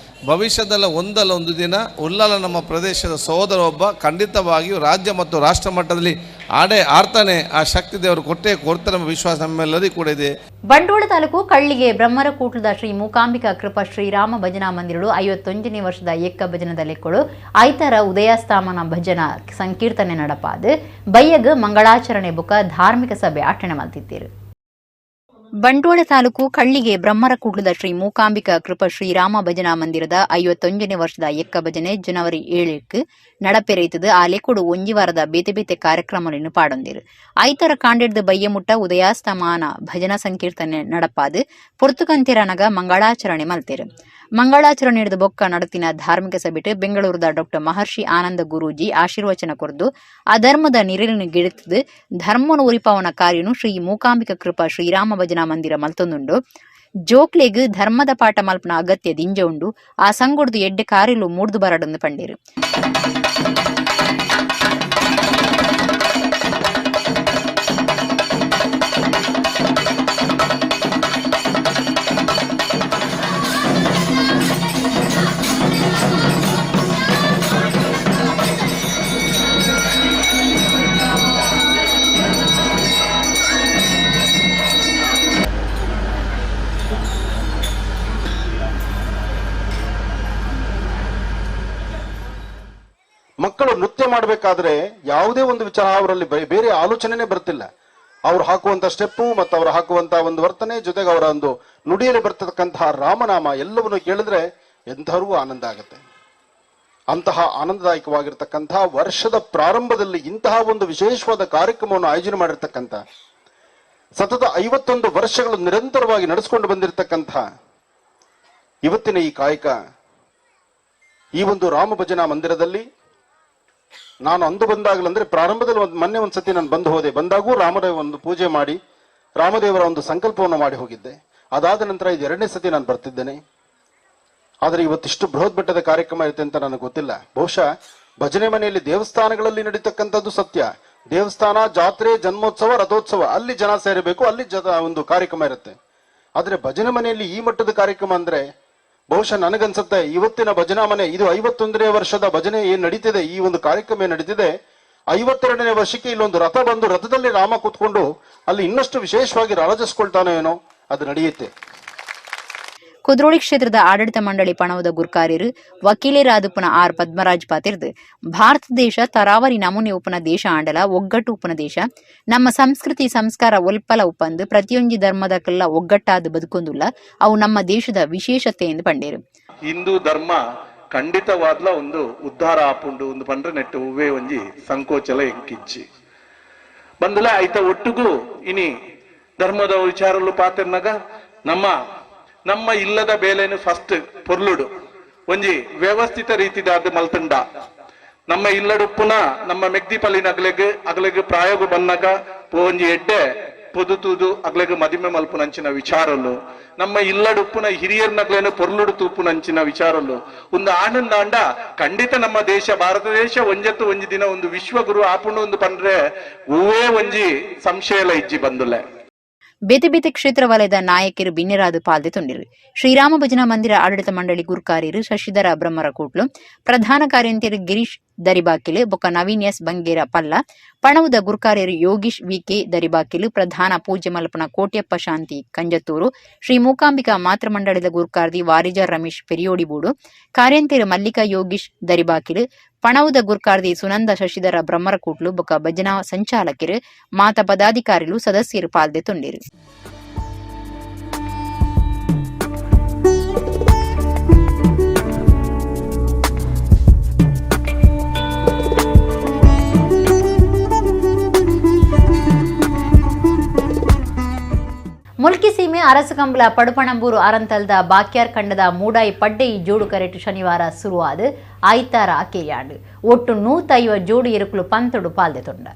Speaker 8: ಭವಿಷ್ಯದಲ್ಲ ಒಂದಲ್ಲ ಒಂದು ದಿನ ಉಳ್ಳಾಲ ನಮ್ಮ ಪ್ರದೇಶದ ಸಹೋದರ ಒಬ್ಬ ಖಂಡಿತವಾಗಿಯೂ ರಾಜ್ಯ ಮತ್ತು ರಾಷ್ಟ್ರ ಮಟ್ಟದಲ್ಲಿ ಆಡೇ ಆಡ್ತಾನೆ. ಆ ಶಕ್ತಿ ದೇವರು ಕೊಟ್ಟೇ ಕೊಡ್ತಾರೆ ನಮ್ಮ ವಿಶ್ವಾಸ ನಮ್ಮೆಲ್ಲರಿಗೂ ಕೂಡ ಇದೆ.
Speaker 1: ಬಂಡೋಳ ತಾಲೂಕು ಕಳ್ಳಿಗೆ ಬ್ರಹ್ಮರಕೂಟದ ಶ್ರೀ ಮೂಕಾಂಬಿಕಾ ಕೃಪಾ ಶ್ರೀರಾಮ ಭಜನಾ ಮಂದಿರಡು 51ನೇ ವರ್ಷದ ಏಕ ಭಜನದ ಲೆಕ್ಕಳು ಐತರ ಉದಯಸ್ಥಾಮನ ಭಜನಾ ಸಂಕೀರ್ತನೆ ನಡಪಾದು ಬಯ್ಯಗ್ ಮಂಗಳಾಚರಣೆ ಬುಕ ಧಾರ್ಮಿಕ ಸಭೆ ಆಚರಣೆ ಮಲ್ತಿದ್ದೀರು. ಬಂಟ್ವಾಳ ತಾಲೂಕು ಕಳ್ಳಿಗೆ ಬ್ರಹ್ಮರಕೂಟದ ಶ್ರೀ ಮೂಕಾಂಬಿಕಾ ಕೃಪಾ ಶ್ರೀರಾಮ ಭಜನಾ ಮಂದಿರದ 51ನೇ ವರ್ಷದ ಎಕ್ಕ ಭಜನೆ ಜನವರಿ 7ಕ್ಕೆ ನಡಪೆರೆಯುತ್ತದೆ. ಆ ಲೆಕ್ಕುಡು ಒಂಜಿ ವಾರದ ಬೇತೆ ಬೇತೆ ಕಾರ್ಯಕ್ರಮಗಳನ್ನು ಪಾಡೊಂದಿರು. ಐತರ ಕಾಂಡೆಡ್ದು ಬಯ್ಯಮುಟ್ಟ ಉದಯಾಸ್ತಮಾನ ಭಜನಾ ಸಂಕೀರ್ತನೆ ನಡಪಾದು ಪೊರ್ತುಕಂತಿರನಗ ಮಂಗಳಾಚರಣೆ ಮಲ್ತೆರು. ಮಂಗಳಾಚರಣೆ ಹಿಡಿದು ಬೊಕ್ಕ ನಡತಿನ ಧಾರ್ಮಿಕ ಸಭೆಟ್ ಬೆಂಗಳೂರದ ಡಾಕ್ಟರ್ ಮಹರ್ಷಿ ಆನಂದ ಗುರೂಜಿ ಆಶೀರ್ವಚನ ಕೊರ್ದು ಅಧರ್ಮದ ನಿರಲಿನ ಗಿಡತದು ಧರ್ಮನು ಉರಿಪಾವನ ಕಾರ್ಯನು ಶ್ರೀ ಮೂಕಾಂಬಿಕ ಕೃಪಾ ಶ್ರೀರಾಮ ಭಜನಾ ಮಂದಿರ ಮಲ್ತೊಂದುಂಡು. ಜೋಕ್ಲೆಗ್ ಧರ್ಮದ ಪಾಠ ಮಲ್ಪನ ಅಗತ್ಯ ದಿಂಜ ಉಂಡು. ಆ ಸಂಗೊಡ್ದು ಎಡ್ಡೆ ಕಾರಿಲು ಮೂಡ್ದು ಬರಡಂದು ಪಂಡೇರು.
Speaker 9: ಮಕ್ಕಳು ನೃತ್ಯ ಮಾಡಬೇಕಾದ್ರೆ ಯಾವುದೇ ಒಂದು ವಿಚಾರ ಅವರಲ್ಲಿ ಬೇರೆ ಆಲೋಚನೆನೇ ಬರ್ತಿಲ್ಲ. ಅವ್ರು ಹಾಕುವಂತ ಸ್ಟೆಪ್ಪು ಮತ್ತು ಅವರು ಹಾಕುವಂತ ಒಂದು ವರ್ತನೆ, ಜೊತೆಗೆ ಅವರ ಒಂದು ನುಡಿಯಲ್ಲಿ ಬರ್ತಕ್ಕಂತಹ ರಾಮನಾಮ ಎಲ್ಲವನ್ನು ಕೇಳಿದ್ರೆ ಎಂಥವ್ರಿಗೂ ಆನಂದ ಆಗುತ್ತೆ. ಅಂತಹ ಆನಂದದಾಯಕವಾಗಿರ್ತಕ್ಕಂತಹ ವರ್ಷದ ಪ್ರಾರಂಭದಲ್ಲಿ ಇಂತಹ ಒಂದು ವಿಶೇಷವಾದ ಕಾರ್ಯಕ್ರಮವನ್ನು ಆಯೋಜನೆ ಮಾಡಿರ್ತಕ್ಕಂಥ, ಸತತ 51 ವರ್ಷಗಳು ನಿರಂತರವಾಗಿ ನಡೆಸಿಕೊಂಡು ಬಂದಿರತಕ್ಕಂತಹ ಇವತ್ತಿನ ಈ ಕಾಯಕ, ಈ ಒಂದು ರಾಮ ಭಜನಾ ಮಂದಿರದಲ್ಲಿ ನಾನು ಅಂದು ಬಂದಾಗಲಂದ್ರೆ ಪ್ರಾರಂಭದಲ್ಲಿ ಒಂದು ಮೊನ್ನೆ ಒಂದ್ಸತಿ ನಾನು ಬಂದು ಹೋದೆ. ಬಂದಾಗೂ ರಾಮದೇವ ಒಂದು ಪೂಜೆ ಮಾಡಿ ರಾಮದೇವರ ಒಂದು ಸಂಕಲ್ಪವನ್ನು ಮಾಡಿ ಹೋಗಿದ್ದೆ. ಅದಾದ ನಂತರ ಇದು 2ನೇ ಸತಿ ನಾನು ಬರ್ತಿದ್ದೇನೆ. ಆದರೆ ಇವತ್ತಿಷ್ಟು ಬೃಹತ್ ಮಟ್ಟದ ಕಾರ್ಯಕ್ರಮ ಇರುತ್ತೆ ಅಂತ ನನಗೆ ಗೊತ್ತಿಲ್ಲ. ಬಹುಶಃ ಭಜನೆ ಮನೆಯಲ್ಲಿ ದೇವಸ್ಥಾನಗಳಲ್ಲಿ ನಡೀತಕ್ಕಂಥದ್ದು ಸತ್ಯ. ದೇವಸ್ಥಾನ, ಜಾತ್ರೆ, ಜನ್ಮೋತ್ಸವ, ರಥೋತ್ಸವ, ಅಲ್ಲಿ ಜನ ಸೇರಬೇಕು, ಅಲ್ಲಿ ಒಂದು ಕಾರ್ಯಕ್ರಮ ಇರುತ್ತೆ. ಆದ್ರೆ ಭಜನೆ ಮನೆಯಲ್ಲಿ ಈ ಮಟ್ಟದ ಕಾರ್ಯಕ್ರಮ ಅಂದ್ರೆ ಬಹುಶಃ ನನಗನ್ಸುತ್ತೆ ಇವತ್ತಿನ ಭಜನಾ ಮನೆ ಇದು 51ನೇ ವರ್ಷದ ಭಜನೆ ಏನ್ ನಡೀತಿದೆ, ಈ ಒಂದು ಕಾರ್ಯಕ್ರಮ ಏನ್ ನಡೀತಿದೆ, 52ನೇ ವರ್ಷಕ್ಕೆ ಇಲ್ಲೊಂದು ರಥ ಬಂದು ರಥದಲ್ಲಿ ರಾಮ ಕೂತ್ಕೊಂಡು ಅಲ್ಲಿ ಇನ್ನಷ್ಟು ವಿಶೇಷವಾಗಿ ರಾರಾಜಿಸ್ಕೊಳ್ತಾನೋ ಏನೋ, ಅದು ನಡೆಯುತ್ತೆ.
Speaker 1: ಕುದ್ರೋಳಿ ಕ್ಷೇತ್ರದ ಆಡಳಿತ ಮಂಡಳಿ ಪಣವದ ಗುರ್ಕಾರ್ಯರು ವಕೀಲರಾದುಪುನ ಆರ್ ಪದ್ಮರಾಜ್ ಪಾತಿರ್ದು ಭಾರತ ದೇಶ ತರಾವರಿ ನಮೂನೆ ಉಪನ ದೇಶ ಆಂಡಲ ಒಗ್ಗಟ್ಟು ಉಪನ ದೇಶ, ನಮ್ಮ ಸಂಸ್ಕೃತಿ ಸಂಸ್ಕಾರ ಒಲ್ಪಲ ಉಪಂದು ಪ್ರತಿಯೊಂಜಿ ಧರ್ಮದ ಕಲ್ಲ ಒಗ್ಗಟ್ಟಾದ ಬದುಕೊಂದುಲ್ಲ, ಅವು ನಮ್ಮ ದೇಶದ ವಿಶೇಷತೆ ಎಂದು ಪಂಡೇರು.
Speaker 10: ಹಿಂದೂ ಧರ್ಮ ಖಂಡಿತವಾದ್ಲ ಒಂದು ಉದ್ಧಾರ ಆಪುಂಡು ಒಂದು ಪಂಡ್ರೆ ನೆಟ್ಟು ಹೂವೇ ಒಂಜಿ ಸಂಕೋಚಲ ಎಂಕಿಜ್ಜಿ ಬಂದಲ ಐತ ಒಟ್ಟುಗೂ ಇನಿ ಧರ್ಮದ ವಿಚಾರಲು ಪಾತಿರ್ನಾಗ ನಮ್ಮ ನಮ್ಮ ಇಲ್ಲದ ಬೇಲೆನು ಫಸ್ಟ್ ಪೊರ್ಲುಡು ಒಂಜಿ ವ್ಯವಸ್ಥಿತ ರೀತಿದಾದ ಮಲ್ತುಂಡ ನಮ್ಮ ಇಲ್ಲಡುಪ್ಪುನ ನಮ್ಮ ಮೆಗ್ದಿ ಪಲ್ಲಿನ ಅಗಲೆಗ್ ಅಗಲೆಗ್ ಪ್ರಾಯೋಗ ಬನ್ನಾಗ ಒಂಜಿ ಎಡ್ಡೆ ಪೊದುತೂದು ಅಗ್ಲೆಗ್ ಮದಿಮೆ ಮಲ್ಪುನಂಚಿನ ವಿಚಾರಲು ನಮ್ಮ ಇಲ್ಲಡುಪ್ಪುನ ಹಿರಿಯರ್ನಗ್ಲೇನು ಪೊರ್ಲುಡು ತೂಪುನಂಚಿನ ವಿಚಾರಲು ಒಂದು ಆನಂದ ಅಂಡ ಖಂಡಿತ ನಮ್ಮ ದೇಶ ಭಾರತ ದೇಶ ಒಂಜತ್ತು ಒಂಜಿ ದಿನ ಒಂದು ವಿಶ್ವಗುರು ಆಪುಂಡು ಒಂದು ಪಂಡ್ರೆ ಹೂವೇ ಒಂಜಿ ಸಂಶಯಲ ಇಜ್ಜಿ ಬಂದುಲೆ.
Speaker 1: ಬೇತೆ ಬೇತೆ ಕ್ಷೇತ್ರ ವಲಯದ ನಾಯಕರು ಬಿನ್ನೆರಾದ ಪಾಲ್ದೆ ತುಂಡಿರು. ಶ್ರೀರಾಮ ಭಜನಾ ಮಂದಿರ ಆಡಳಿತ ಮಂಡಳಿ ಗುರುಕಾರ್ಯರು ಶಶಿಧರ ಬ್ರಹ್ಮರಕೋಟ್ಲು, ಪ್ರಧಾನ ಕಾರ್ಯಂತೆಯರು ಗಿರೀಶ್ ದರಿಬಾಕಿಲು ಬೊಕ್ಕ ನವೀನ್ ಎಸ್ ಬಂಗೇರ ಪಲ್ಲ, ಪಣವುದ ಗುರುಕಾರ್ಯರು ಯೋಗೀಶ್ ವಿಕೆ ದರಿಬಾಕಿಲು, ಪ್ರಧಾನ ಪೂಜ್ಯ ಮಲ್ಪನ ಕೋಟ್ಯಪ್ಪ ಶಾಂತಿ ಕಂಜತ್ತೂರು, ಶ್ರೀ ಮೂಕಾಂಬಿಕಾ ಮಾತೃಮಂಡಳಿದ ಗುರುಕಾರ್ದಿ ವಾರಿಜ ರಮೇಶ್ ಪೆರಿಯೋಡಿಬೂಡು, ಕಾರ್ಯಂತೆಯರು ಮಲ್ಲಿಕಾ ಯೋಗೀಶ್ ದರಿಬಾಕಿಲು, ಪಣವುದ ಗುರ್ಕಾರ್ದಿ ಸುನಂದ ಶಶಿಧರ ಬ್ರಹ್ಮರಕೂಟ್ಲು ಬೊಕ್ಕ ಭಜನಾ ಸಂಚಾಲಕರು ಮಾತ ಪದಾಧಿಕಾರಿಲು ಸದಸ್ಯರು ಪಾಲ್ದೆ ತುಂಡಿರು. ಮುಲ್ಕಿ ಸೀಮೆ ಅರಸುಕಂಬಲ ಪಡುಪಣಂಬೂರು ಅರಂತಲ್ದ ಬಾಕ್ಯಾರ್ ಕಂಡದ ಮೂಡಾಯಿ ಪಡ್ಡೆ ಜೋಡು ಕರೆಟು ಶನಿವಾರ ಶುರುವಾದ ಐತಾರ ಅಕೇರಿಯಾಂಡು ಒಟ್ಟು 150 ಜೋಡು ಎರುಕುಲು ಪಂತೊಡು ಪಾಲ್ದೆ ತೊಂಡ.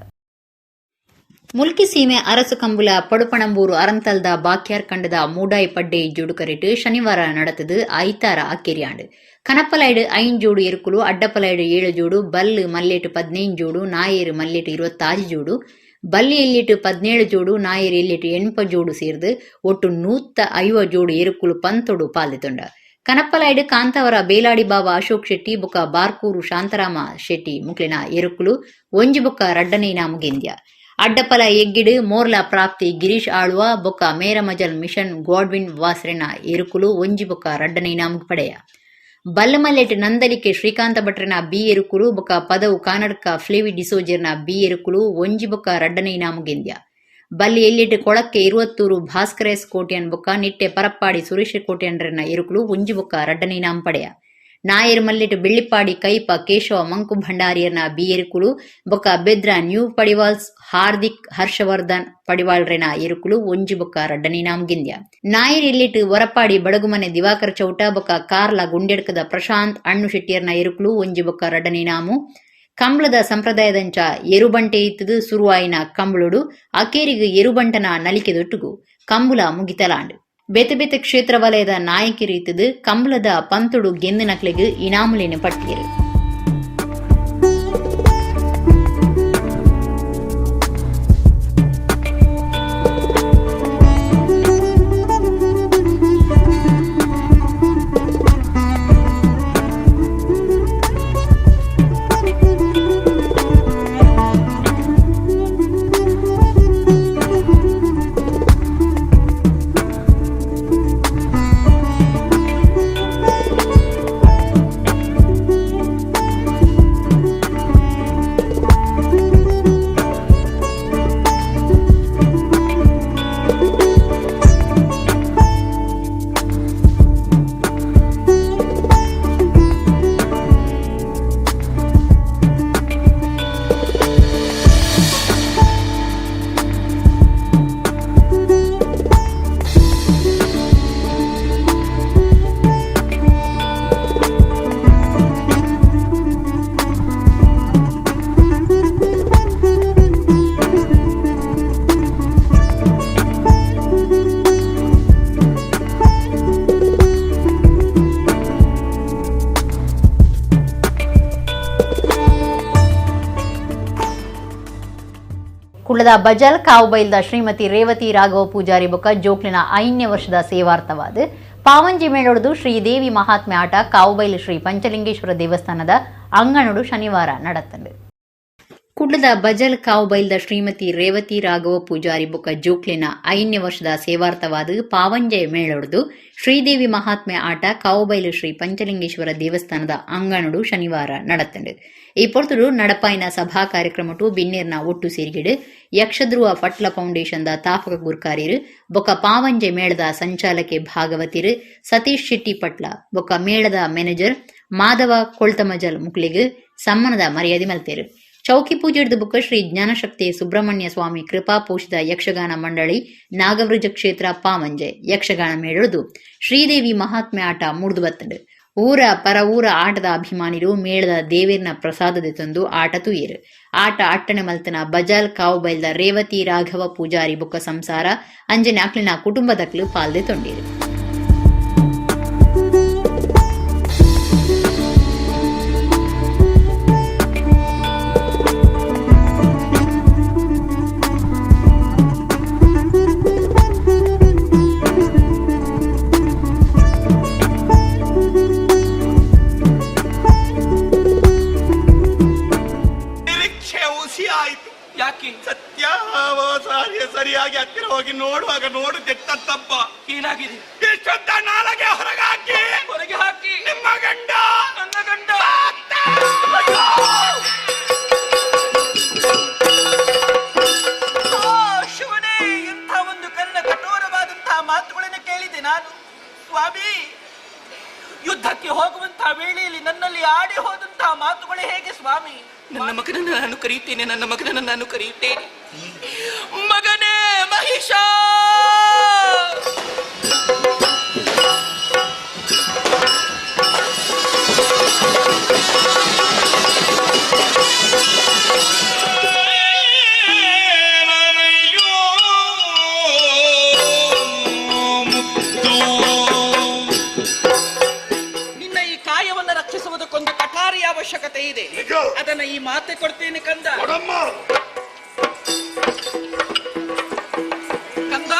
Speaker 1: ಮುಲ್ಕಿ ಸೀಮೆ ಅರಸುಕಂಬುಲ ಪಡುಪಣಂಬೂರು ಅರಂತಲ್ದ ಬಾಕ್ಯಾರ್ ಕಂಡದ ಮೂಡಾಯಿ ಪಡ್ಡೆ ಜೋಡು ಕರೆಟು ಶನಿವಾರ நடத்தது ಐತಾರ ಅಕ್ಕೇರಿಯಾಂಡು. ಕನಪಲೈಡು 5 ಜೋಡು ಎರುಕುಲು, ಅಡ್ಡಪಲೈಡು 7 ಜೋಡು, ಬಲ್ಲು ಮಲ್ಲೇಟು 15 ಜೋಡು, ನಾಯೇರು ಮಲ್ಲೇಟು 26 ಜೋಡು, ಬಲ್ಲಿ ಎಲ್ಲಿಟ್ಟು 17 ಜೋಡು, ನಾಯೇರು ಎಲ್ಲಿಟ್ಟು 80 ಜೋಡು ಸೇರ್ದು ಒಟ್ಟು 150 ಜೋಡು ಎರುಕುಲು ಪಂತೊಡು ಪಾಲ್ದೆ ತೊಂಡ. ಕನಪ್ಪಲಾಯ್ಡು ಕಾಂತಾವರ ಬೇಲಾಡಿ ಬಾವ ಅಶೋಕ್ ಶೆಟ್ಟಿ ಬೊಕ ಬಾರ್ಕೂರು ಶಾಂತರಾಮ ಶೆಟ್ಟಿ ಮುಕ್ಲಿನ ಎರುಕುಲು ಒಂಜಿ ಬೊಕ್ಕ ರಡ್ಡನೆ ಇನಾಮು ಗೆಂದ್ಯ. ಅಡ್ಡಪಲ ಎಗ್ಗಿಡು ಮೋರ್ಲಾ ಪ್ರಾಪ್ತಿ ಗಿರೀಶ್ ಆಳ್ವ ಬೊಕ್ಕ ಮೇರಮಜಲ್ ಮಿಷನ್ ಗಾಡ್ವಿನ್ ವಾಸ್ರೆನ ಎರುಕುಲು ಒಂಜಿ ಬೊಕ್ಕ ರಡ್ಡನೆ ಇನಾಮು ಪಡೆಯ. ಬಲ್ಲಮಲ್ಲೆಟ್ ನಂದಲಿಕೆ ಶ್ರೀಕಾಂತ ಭಟ್ರನ ಬಿ ಎರುಕುಲು ಬೊಕ್ಕ ಪದವು ಕಾನಡ್ಕ ಫ್ಲೇವಿ ಡಿಸೋಜರ್ನ ಬಿ ಎರುಕುಲು ಒಂಜಿ ಬೊಕ್ಕ ರಡ್ಡನೆ ಇನಾಮು ಗೆಂದ್ಯ. ಬಲ್ಲಿ ಎಲ್ಲಿಟ್ಟು ಕೊಳಕ್ಕೆ ಇರುವತ್ತೂರು ಭಾಸ್ಕರ ಎಸ್ ಕೋಟ್ಯನ್ ಬೊಕ್ಕ ನಿಟ್ಟೆ ಪರಪ್ಪಾಡಿ ಸುರೇಶ್ ಕೋಟ್ಯನ್ರನ್ನ ಎರುಕುಲು ಒಂಜಿ ಬೊಕ್ಕ ರಡ್ಡನೆ ಇನಾಮು ಪಡೆಯ. ನಾಯರ್ ಮಲ್ಲಿಟ್ಟು ಬೆಳ್ಳಿಪ್ಪಾಡಿ ಕೈಪ ಕೇಶವ ಮಂಕು ಭಂಡಾರಿಯರ್ನ ಬಿ ಎರುಕುಲು ಬೊಕ್ಕ ಬೆದ್ರ ನ್ಯೂ ಪಡಿವಾಲ್ಸ್ ಹಾರ್ದಿಕ್ ಹರ್ಷವರ್ಧನ್ ಪಡಿವಾಳ್ರೆನ ಎರುಕುಲು ಒಂಜಿ ಬೊಕ್ಕ ರಡ್ಡನೆ ಇನಾಮು ಗೆಂದ್ಯ. ನಾಯರ್ ಎಲ್ಲಿಟ್ಟು ವರಪಾಡಿ ಬಡಗುಮನೆ ದಿವಾಕರ್ ಚೌಟ ಬೊಕ್ಕ ಕಾರ್ಲ ಗುಂಡೆಡ್ಕದ ಪ್ರಶಾಂತ್ ಅಣ್ಣು ಶೆಟ್ಟಿಯರ್ನ ಎರುಕುಲು ಒಂಜಿ ಬೊಕ್ಕ ರಡ್ಡನೆ ಇನಾಮು. ಕಂಬ್ಳದ ಸಂಪ್ರದಾಯದಂಚ ಎರುಬಂಟೆ ಇತ್ತದು ಸುರುವಾಯಿನ ಕಂಬಳುಡು ಅಕೇರಿಗು ಎರುಬಂಟನ ನಲಿಕೆದೊಟ್ಟುಗು ಕಂಬುಲ ಮುಗಿತಲಾಂಡು. ಬೇತೆ ಬೇತೆ ಕ್ಷೇತ್ರ ವಲಯದ ನಾಯಕಿರು ಇತ್ತದು ಕಂಬಳದ ಪಂತುಡು ಗೆಂದಿನಕ್ಲೆಗ್ ಇನಾಮುಲೇನು ಪಟ್ಟಿಯರು. ಕುಳ್ಳದ ಬಜಲ್ ಕಾವುಬೈಲ್ದ ಶ್ರೀಮತಿ ರೇವತಿ ರಾಘವ ಪೂಜಾರಿ ಬೊಕ್ಕ ಜೋಕ್ಲಿನ 5ನೇ ವರ್ಷದ ಸೇವಾರ್ಥವಾದ ಪಾವಂಜಿ ಮೇಳೊಡದು ಶ್ರೀದೇವಿ ಮಹಾತ್ಮೆ ಆಟ ಕಾವುಬೈಲು ಶ್ರೀ ಪಂಚಲಿಂಗೇಶ್ವರ ದೇವಸ್ಥಾನದ ಅಂಗಣಡು ಶನಿವಾರ ನಡತ್ತಂಡು. ಕುಡ್ಲದ ಬಜಲ್ ಕಾವುಬೈಲ್ದ ಶ್ರೀಮತಿ ರೇವತಿ ರಾಘವ ಪೂಜಾರಿ ಬೊಕ್ಕ ಜೋಕ್ಲಿನ 5ನೇ ವರ್ಷದ ಸೇವಾರ್ಥವಾದ ಪಾವಂಜೆ ಮೇಳೊಡದು ಶ್ರೀದೇವಿ ಮಹಾತ್ಮೆ ಆಟ ಕಾವುಬೈಲು ಶ್ರೀ ಪಂಚಲಿಂಗೇಶ್ವರ ದೇವಸ್ಥಾನದ ಅಂಗಣಡು ಶನಿವಾರ ನಡತ್ತಂಡು. ಈ ಪೊರ್ತುಡು ನಡಪಾಯಿನ ಸಭಾ ಕಾರ್ಯಕ್ರಮಟು ಬಿನ್ನೇರ್ನ ಒಟ್ಟು ಸೇರಿಗಿಡು ಯಕ್ಷಧ್ರುವ ಪಟ್ಲ ಫೌಂಡೇಶನ್ the ತಾಪಕ ಗುರ್ಕಾರಿರು ಬೊಕ್ಕ ಪಾವಂಜೆ ಮೇಳದ ಸಂಚಾಲಕೆ ಭಾಗವತಿರು ಸತೀಶ್ ಶೆಟ್ಟಿ ಪಟ್ಲ ಬೊಕ್ಕ ಮೇಳದ ಮ್ಯಾನೇಜರ್ ಮಾಧವ ಕೊಳ್ತಮಜಲ್ ಮುಕ್ಲಿಗ್ ಸಮ್ಮಾನದ ಮರ್ಯಾದೆ ಮಲ್ತೇರು. ಚೌಕಿ ಪೂಜೆಡ್ದು ಬೊಕ್ಕ ಶ್ರೀ ಜ್ಞಾನಶಕ್ತಿ ಸುಬ್ರಹ್ಮಣ್ಯ ಸ್ವಾಮಿ ಕೃಪಾ ಪೋಷಿತ ಯಕ್ಷಗಾನ ಮಂಡಳಿ ನಾಗವೃಜ ಕ್ಷೇತ್ರ ಪಾವಂಜೆ ಯಕ್ಷಗಾನ ಮೇಳದು ಶ್ರೀದೇವಿ ಮಹಾತ್ಮೆ ಆಟ ಮೂಡ್ದು ಬತ್ತಂಡು. ಊರ ಪರ ಊರ ಆಟದ ಅಭಿಮಾನಿರು ಮೇಳದ ದೇವೇರ್ನ ಪ್ರಸಾದದ ತಂದು ಆಟ ತುಯೇರು. ಆಟ ಅಟ್ಟಣೆ ಮಲ್ತನ ಬಜಾಲ್ ಕಾವುಬೈಲ್ದ ರೇವತಿ ರಾಘವ ಪೂಜಾರಿ ಬೊಕ್ಕ ಸಂಸಾರ ಅಂಜನೆ ಅಕ್ಲಿನ ಕುಟುಂಬದಕ್ಲು ಪಾಲ್ದೆ ತೊಂಡೀರು.
Speaker 11: ಸರಿಯಾಗಿ ಹತ್ತಿರ ಹೋಗಿ ನೋಡುವಾಗ ನೋಡು ತಪ್ಪ ಏನಾಗಿದೆ, ಎಷ್ಟೊತ್ತ ನಾಲಗೆ ಹೊರಗೆ ಹಾಕಿ ಹೊರಗೆ ಹಾಕಿ ನಿಮ್ಮ ಗಂಡ ನನ್ನ ಗಂಡ.
Speaker 12: ಶಿವನೇ, ಇಂಥ ಒಂದು ಕನ್ನ ಕಠೋರವಾದಂತಹ ಮಾತುಗಳನ್ನು ಕೇಳಿದೆ ನಾನು. ಸ್ವಾಮಿ, ಯುದ್ಧಕ್ಕೆ ಹೋಗುವಂತಹ ವೇಳೆಯಲ್ಲಿ ನನ್ನಲ್ಲಿ ಆಡಿ ಹೋದಂತಹ ಮಾತುಗಳು ಹೇಗೆ ಸ್ವಾಮಿ?
Speaker 11: ನನ್ನ ಮಗನನ್ನು ನಾನು ಕರೆಯುತ್ತೇನೆ, ನನ್ನ ಮಗನನ್ನು ನಾನು ಕರೆಯುತ್ತೇನೆ. ಮಗನೇ ಮಹಿಷ,
Speaker 12: ನಿನ್ನ ಈ ಕಾಯವನ್ನು ರಕ್ಷಿಸುವುದಕ್ಕೊಂದು ಕಠಾರಿಯ ಅವಶ್ಯಕತೆ ಇದೆ. ಅದನ್ನ ಈ ಮಾತೆ ಕೊಡ್ತೇನೆ ಕಂದ. ಕಂದ,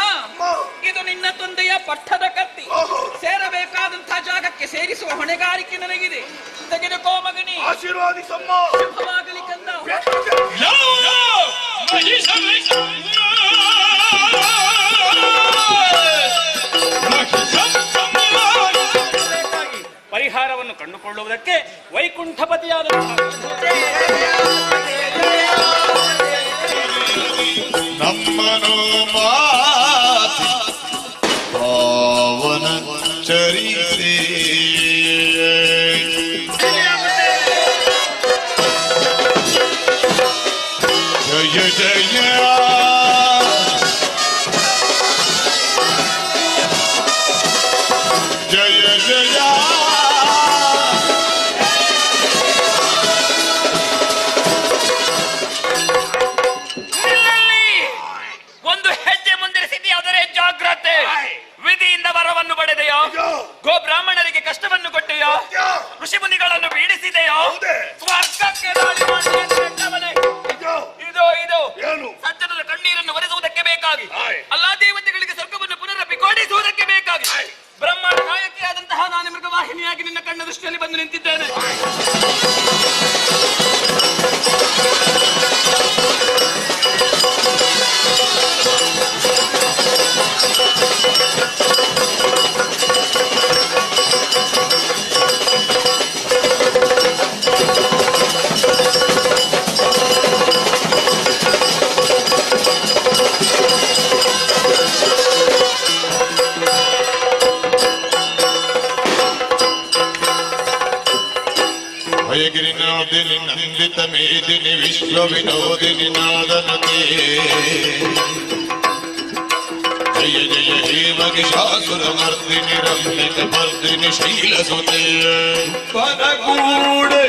Speaker 12: ಇದು ನಿನ್ನ ತಂದೆಯ ಪಟ್ಟದ ಕತ್ತಿ. ಸೇರಬೇಕಾದಂತಹ ಜಾಗಕ್ಕೆ ಕಾನನಕ್ಕೆ ಸೇರಿಸುವ ಹೊಣೆಗಾರಿಕೆ ನನಗಿದೆ. ತೆಗೆದುಕೋ ಮಗನಿ,
Speaker 11: ಆಶೀರ್ವಾದಿಸಮ್ಮ.
Speaker 12: ಶುಭವಾಗಲಿ ಕಂದ.
Speaker 13: ಪರಿಹಾರವನ್ನು ಕಂಡುಕೊಳ್ಳುವುದಕ್ಕೆ ವೈಕುಂಠಪತಿಯಾದ
Speaker 14: ನಮ್ಮನು ಮಾತಿ ಪಾವನ ಚರಿತೆ. ಜಯ ಜಯ ಜಯ ಜಯ
Speaker 12: ಒಂದು ಹೆಜ್ಜೆ ಮುಂದಿರಿಸಿದ್ದಿ, ಆದರೆ ಜಾಗ್ರತೆ. ವಿಧಿಯಿಂದ ವರವನ್ನು ಪಡೆದೆಯೋ, ಗೋಬ್ರಾಹ್ಮಣರಿಗೆ ಕಷ್ಟವನ್ನು ಕೊಟ್ಟೆಯೋ, ಋಷಿ ಮುನಿಗಳನ್ನು ಪೀಡಿಸಿದೆಯೋ, ಸ್ವರ್ಗಕ್ಕೆ ದಾಳಿ ಮಾಡಿದೆ. ಇದು ಇದು ಸಜ್ಜನರ ಕಣ್ಣೀರನ್ನು ಒರೆಸುವುದಕ್ಕೆ ಬೇಕಾಗಿ, ಅಲ್ಲಾ ದೇವತೆಗಳಿಗೆ ಸ್ವರ್ಗವನ್ನು ಪುನರಪಿ ಕೊಡಿಸುವುದಕ್ಕೆ ಬೇಕಾಗಿ ಬ್ರಹ್ಮಾಂಡ ನಾಯಕಿಯಾದಂತಹ ನಾನು ಮೃಗವಾಹಿನಿಯಾಗಿ ನಿನ್ನ ಕಣ್ಣ ದೃಷ್ಟಿಯಲ್ಲಿ ಬಂದು ನಿಂತಿದ್ದೇನೆ.
Speaker 14: ಹಯಗಿರಿನಾದಿನಿ ನಂದಿತ ಮೇದಿನಿ ವಿಶ್ವ ವಿನೋದಿನಿ ನಾದನತೆ. ಜಯ ಜಯ ಹೇ ಮಹಿಷಾಸುರಮರ್ದಿನಿ ರಮ್ಯಕ ಮರ್ದಿನಿ ಶೈಲಸುತೆ. ಪರಗೂಡೆ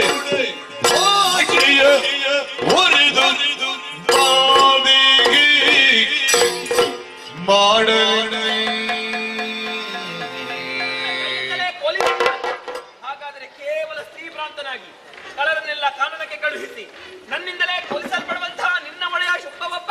Speaker 14: ಭಾಷೆಯ ಒರೆದು ಬಾದಿಗೆ ಮಾಡಲಿ.
Speaker 12: ಹಾಗಾದರೆ ಕೇವಲ ಸ್ತ್ರೀ ಭ್ರಾಂತನಾಗಿ ಕಳರನ್ನೆಲ್ಲ ಕಾನೂನಕ್ಕೆ ಕಳುಹಿಸಿ ನನ್ನಿಂದಲೇ ಕೊಲಿಸಲ್ಪಡುವಂತಹ ನಿನ್ನ ಒಡೆಯ ಶುಂಭವೊಬ್ಬ.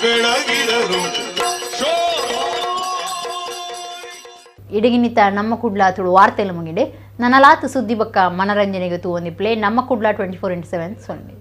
Speaker 14: ಬೆಳಗಿದರು
Speaker 1: ಇಡಗಿನಿತ ನಮ್ಮ ಕುಡ್ಲ ತುಳು ವಾರ್ತೆಲು ಮುಗಿಡೆ ನನಲಾತು ಸುದ್ದಿ ಬಕ್ಕ ಮನರಂಜನೆಗೆ ತೂ ಒಂದಿಪ್ಲೆ ನಮ್ಮ ಕುಡ್ಲ 24x7 ಸೊನ್ನೆ.